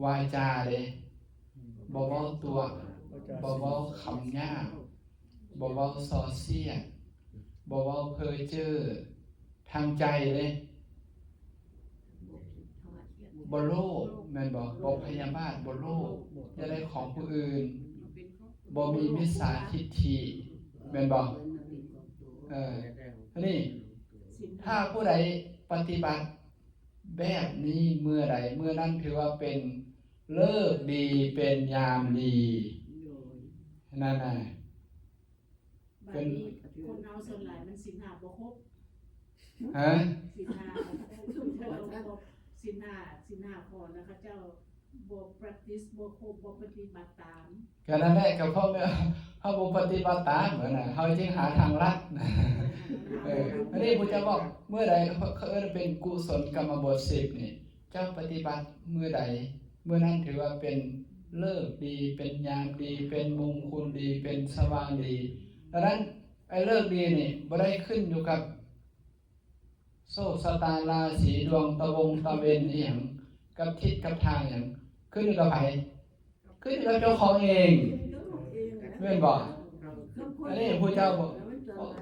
ວາຈາເດ້ ບໍ່ເວົ້າຕົວະ ບໍ່ເວົ້າຄຳຫຍາບ ບໍ່ເວົ້າສໍ້ເສຍດ ບໍ່ເວົ້າເພີເຈີ້ ທາງໃຈເດ້ ບໍ່ໂລບ ແມ່ນບໍ່? ບໍ່ພະຍາບາດ ບໍ່ໂລບ ຢາກໄດ້ຂອງຜູ້ອື່ນ ບໍ່ມີມິດສາທິດຖິ ແມ່ນບໍ່? ເອີ ອັນນີ້ ຖ້າຜູ້ໃດປະຕິບັດແບບນີ້ເມື່ອໃດ ເມື່ອນັ້ນຖືວ່າເປັນເລີກດີ ເປັນຍາມດີ. ໂດຍ ນັ້ນນະ ບາດນີ້ ເປັນ ຄົນເຮົາສ່ວນຫຼາຍມັນສິນຫ້າບໍ່ຄົບ. ຮະ? ສິນຫ້າບໍ່ຄົບ ສິນຫ້າ ສິນຫ້າຂໍ້ນະ ເຂົາເຈົ້າ ບໍ່ practice ບໍ່ຄົບ ບໍ່ປະຕິບັດຕາມ. ກະນັ້ນແຫຼະ ກະເພາະແມ່ນເຮົາບໍ່ປະຕິບັດຕາມຫັ້ນນະ ເຮົາຈຶ່ງຫາທາງລັດ. ເອີ ອັນນີ້ພະເຈົ້າບອກ ເມື່ອໃດເຂົາເອີ້ນເປັນກຸສົນກຳມະບົດສິບນີ້ ເຈົ້າປະຕິບັດມື້ໃດ ມື້ນັ້ນຖືວ່າເປັນເລີກດີ ເປັນຍາມດີ ເປັນມົງຄຸນດີ ເປັນສະຫວ່າງດີ. ດັ່ງນັ້ນ ໄອ້ເລີກດີນີ້ບໍ່ໄດ້ຂຶ້ນຢູ່ກັບ ໂຊກຊະຕາລາສີ ດວງຕາວົງຕາເວັນອີ່ຫຍັງ ກັບທິດກັບທາງຫຍັງ ຂຶ້ນຢູ່ກັບໃຜ? ຂຶ້ນຢູ່ກັບເຈົ້າຂອງເອງ ແມ່ນບໍ່? ອັນນີ້ຜູ້ເຈົ້າບອກ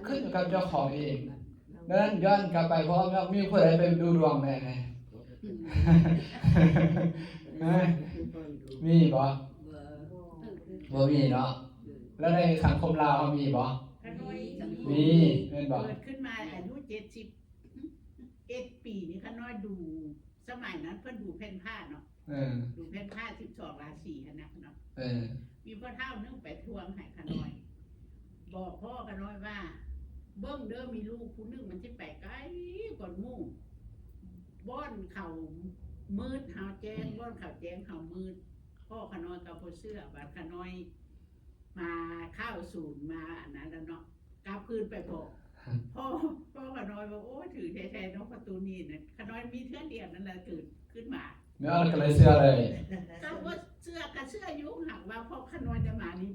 ຂຶ້ນຢູ່ກັບເຈົ້າຂອງເອງ. ດັ່ງນັ້ນ ຍ້ອນກັບໄປ ເພາະວ່າມີຜູ້ໃດໄປດູດວງແດ່? ຮະ? ມີບໍ່? ບໍ່ມີເນາະ. ແລ້ວໃນສັງຄົມລາວເຮົາມີບໍ່? ຂ້ານ້ອຍ ມີ ແມ່ນບໍ່? ເກີດຂຶ້ນມາອາຍຸເຈັດສິບເອັດປີນີ້ ຂ້ານ້ອຍດູ ສະໄໝນັ້ນເພິ່ນດູແຜ່ນພ້າເນາະ. ເອີ ດູແຜ່ນພ້າສິບສອງລາສີຫັ້ນນະເນາະ. ເອີ ມີພໍ່ເຖົ້າໜຶ່ງໄປທວງໃຫ້ຂ້ານ້ອຍ ບອກພໍ່ຂ້ານ້ອຍວ່າ ເບິ່ງເດີ ມີລູກຜູ້ໜຶ່ງມັນຊິໄປໄກກວ່າໝູ່ ບ່ອນເຂົາມືດເຮົາແຈ້ງ ບ່ອນເຂົາແຈ້ງເຮົາມືດ. ພໍ່ຂ້ານ້ອຍກໍບໍ່ເຊື່ອ ບາດຂ້ານ້ອຍ ມາເຂົ້າສູນ ມາອັນນັ້ນລະເນາະ ກັບຄືນໄປບອກພໍ່ ພໍ່ຂ້ານ້ອຍວ່າ ໂອ້ຍ ຖືກແທ້ໆເນາະ ປະຕູນີ້ນະ. ຂ້ານ້ອຍມີເທື່ອດຽວນັ້ນລະ ຕື່ນຂຶ້ນມາ ແມ່ນ ກໍເລີຍເຊື່ອເລີຍ. ກໍບໍ່ເຊື່ອ ກໍເຊື່ອຢູ່ ຫາກວ່າພໍ່ຂ້ານ້ອຍຈະມານີ້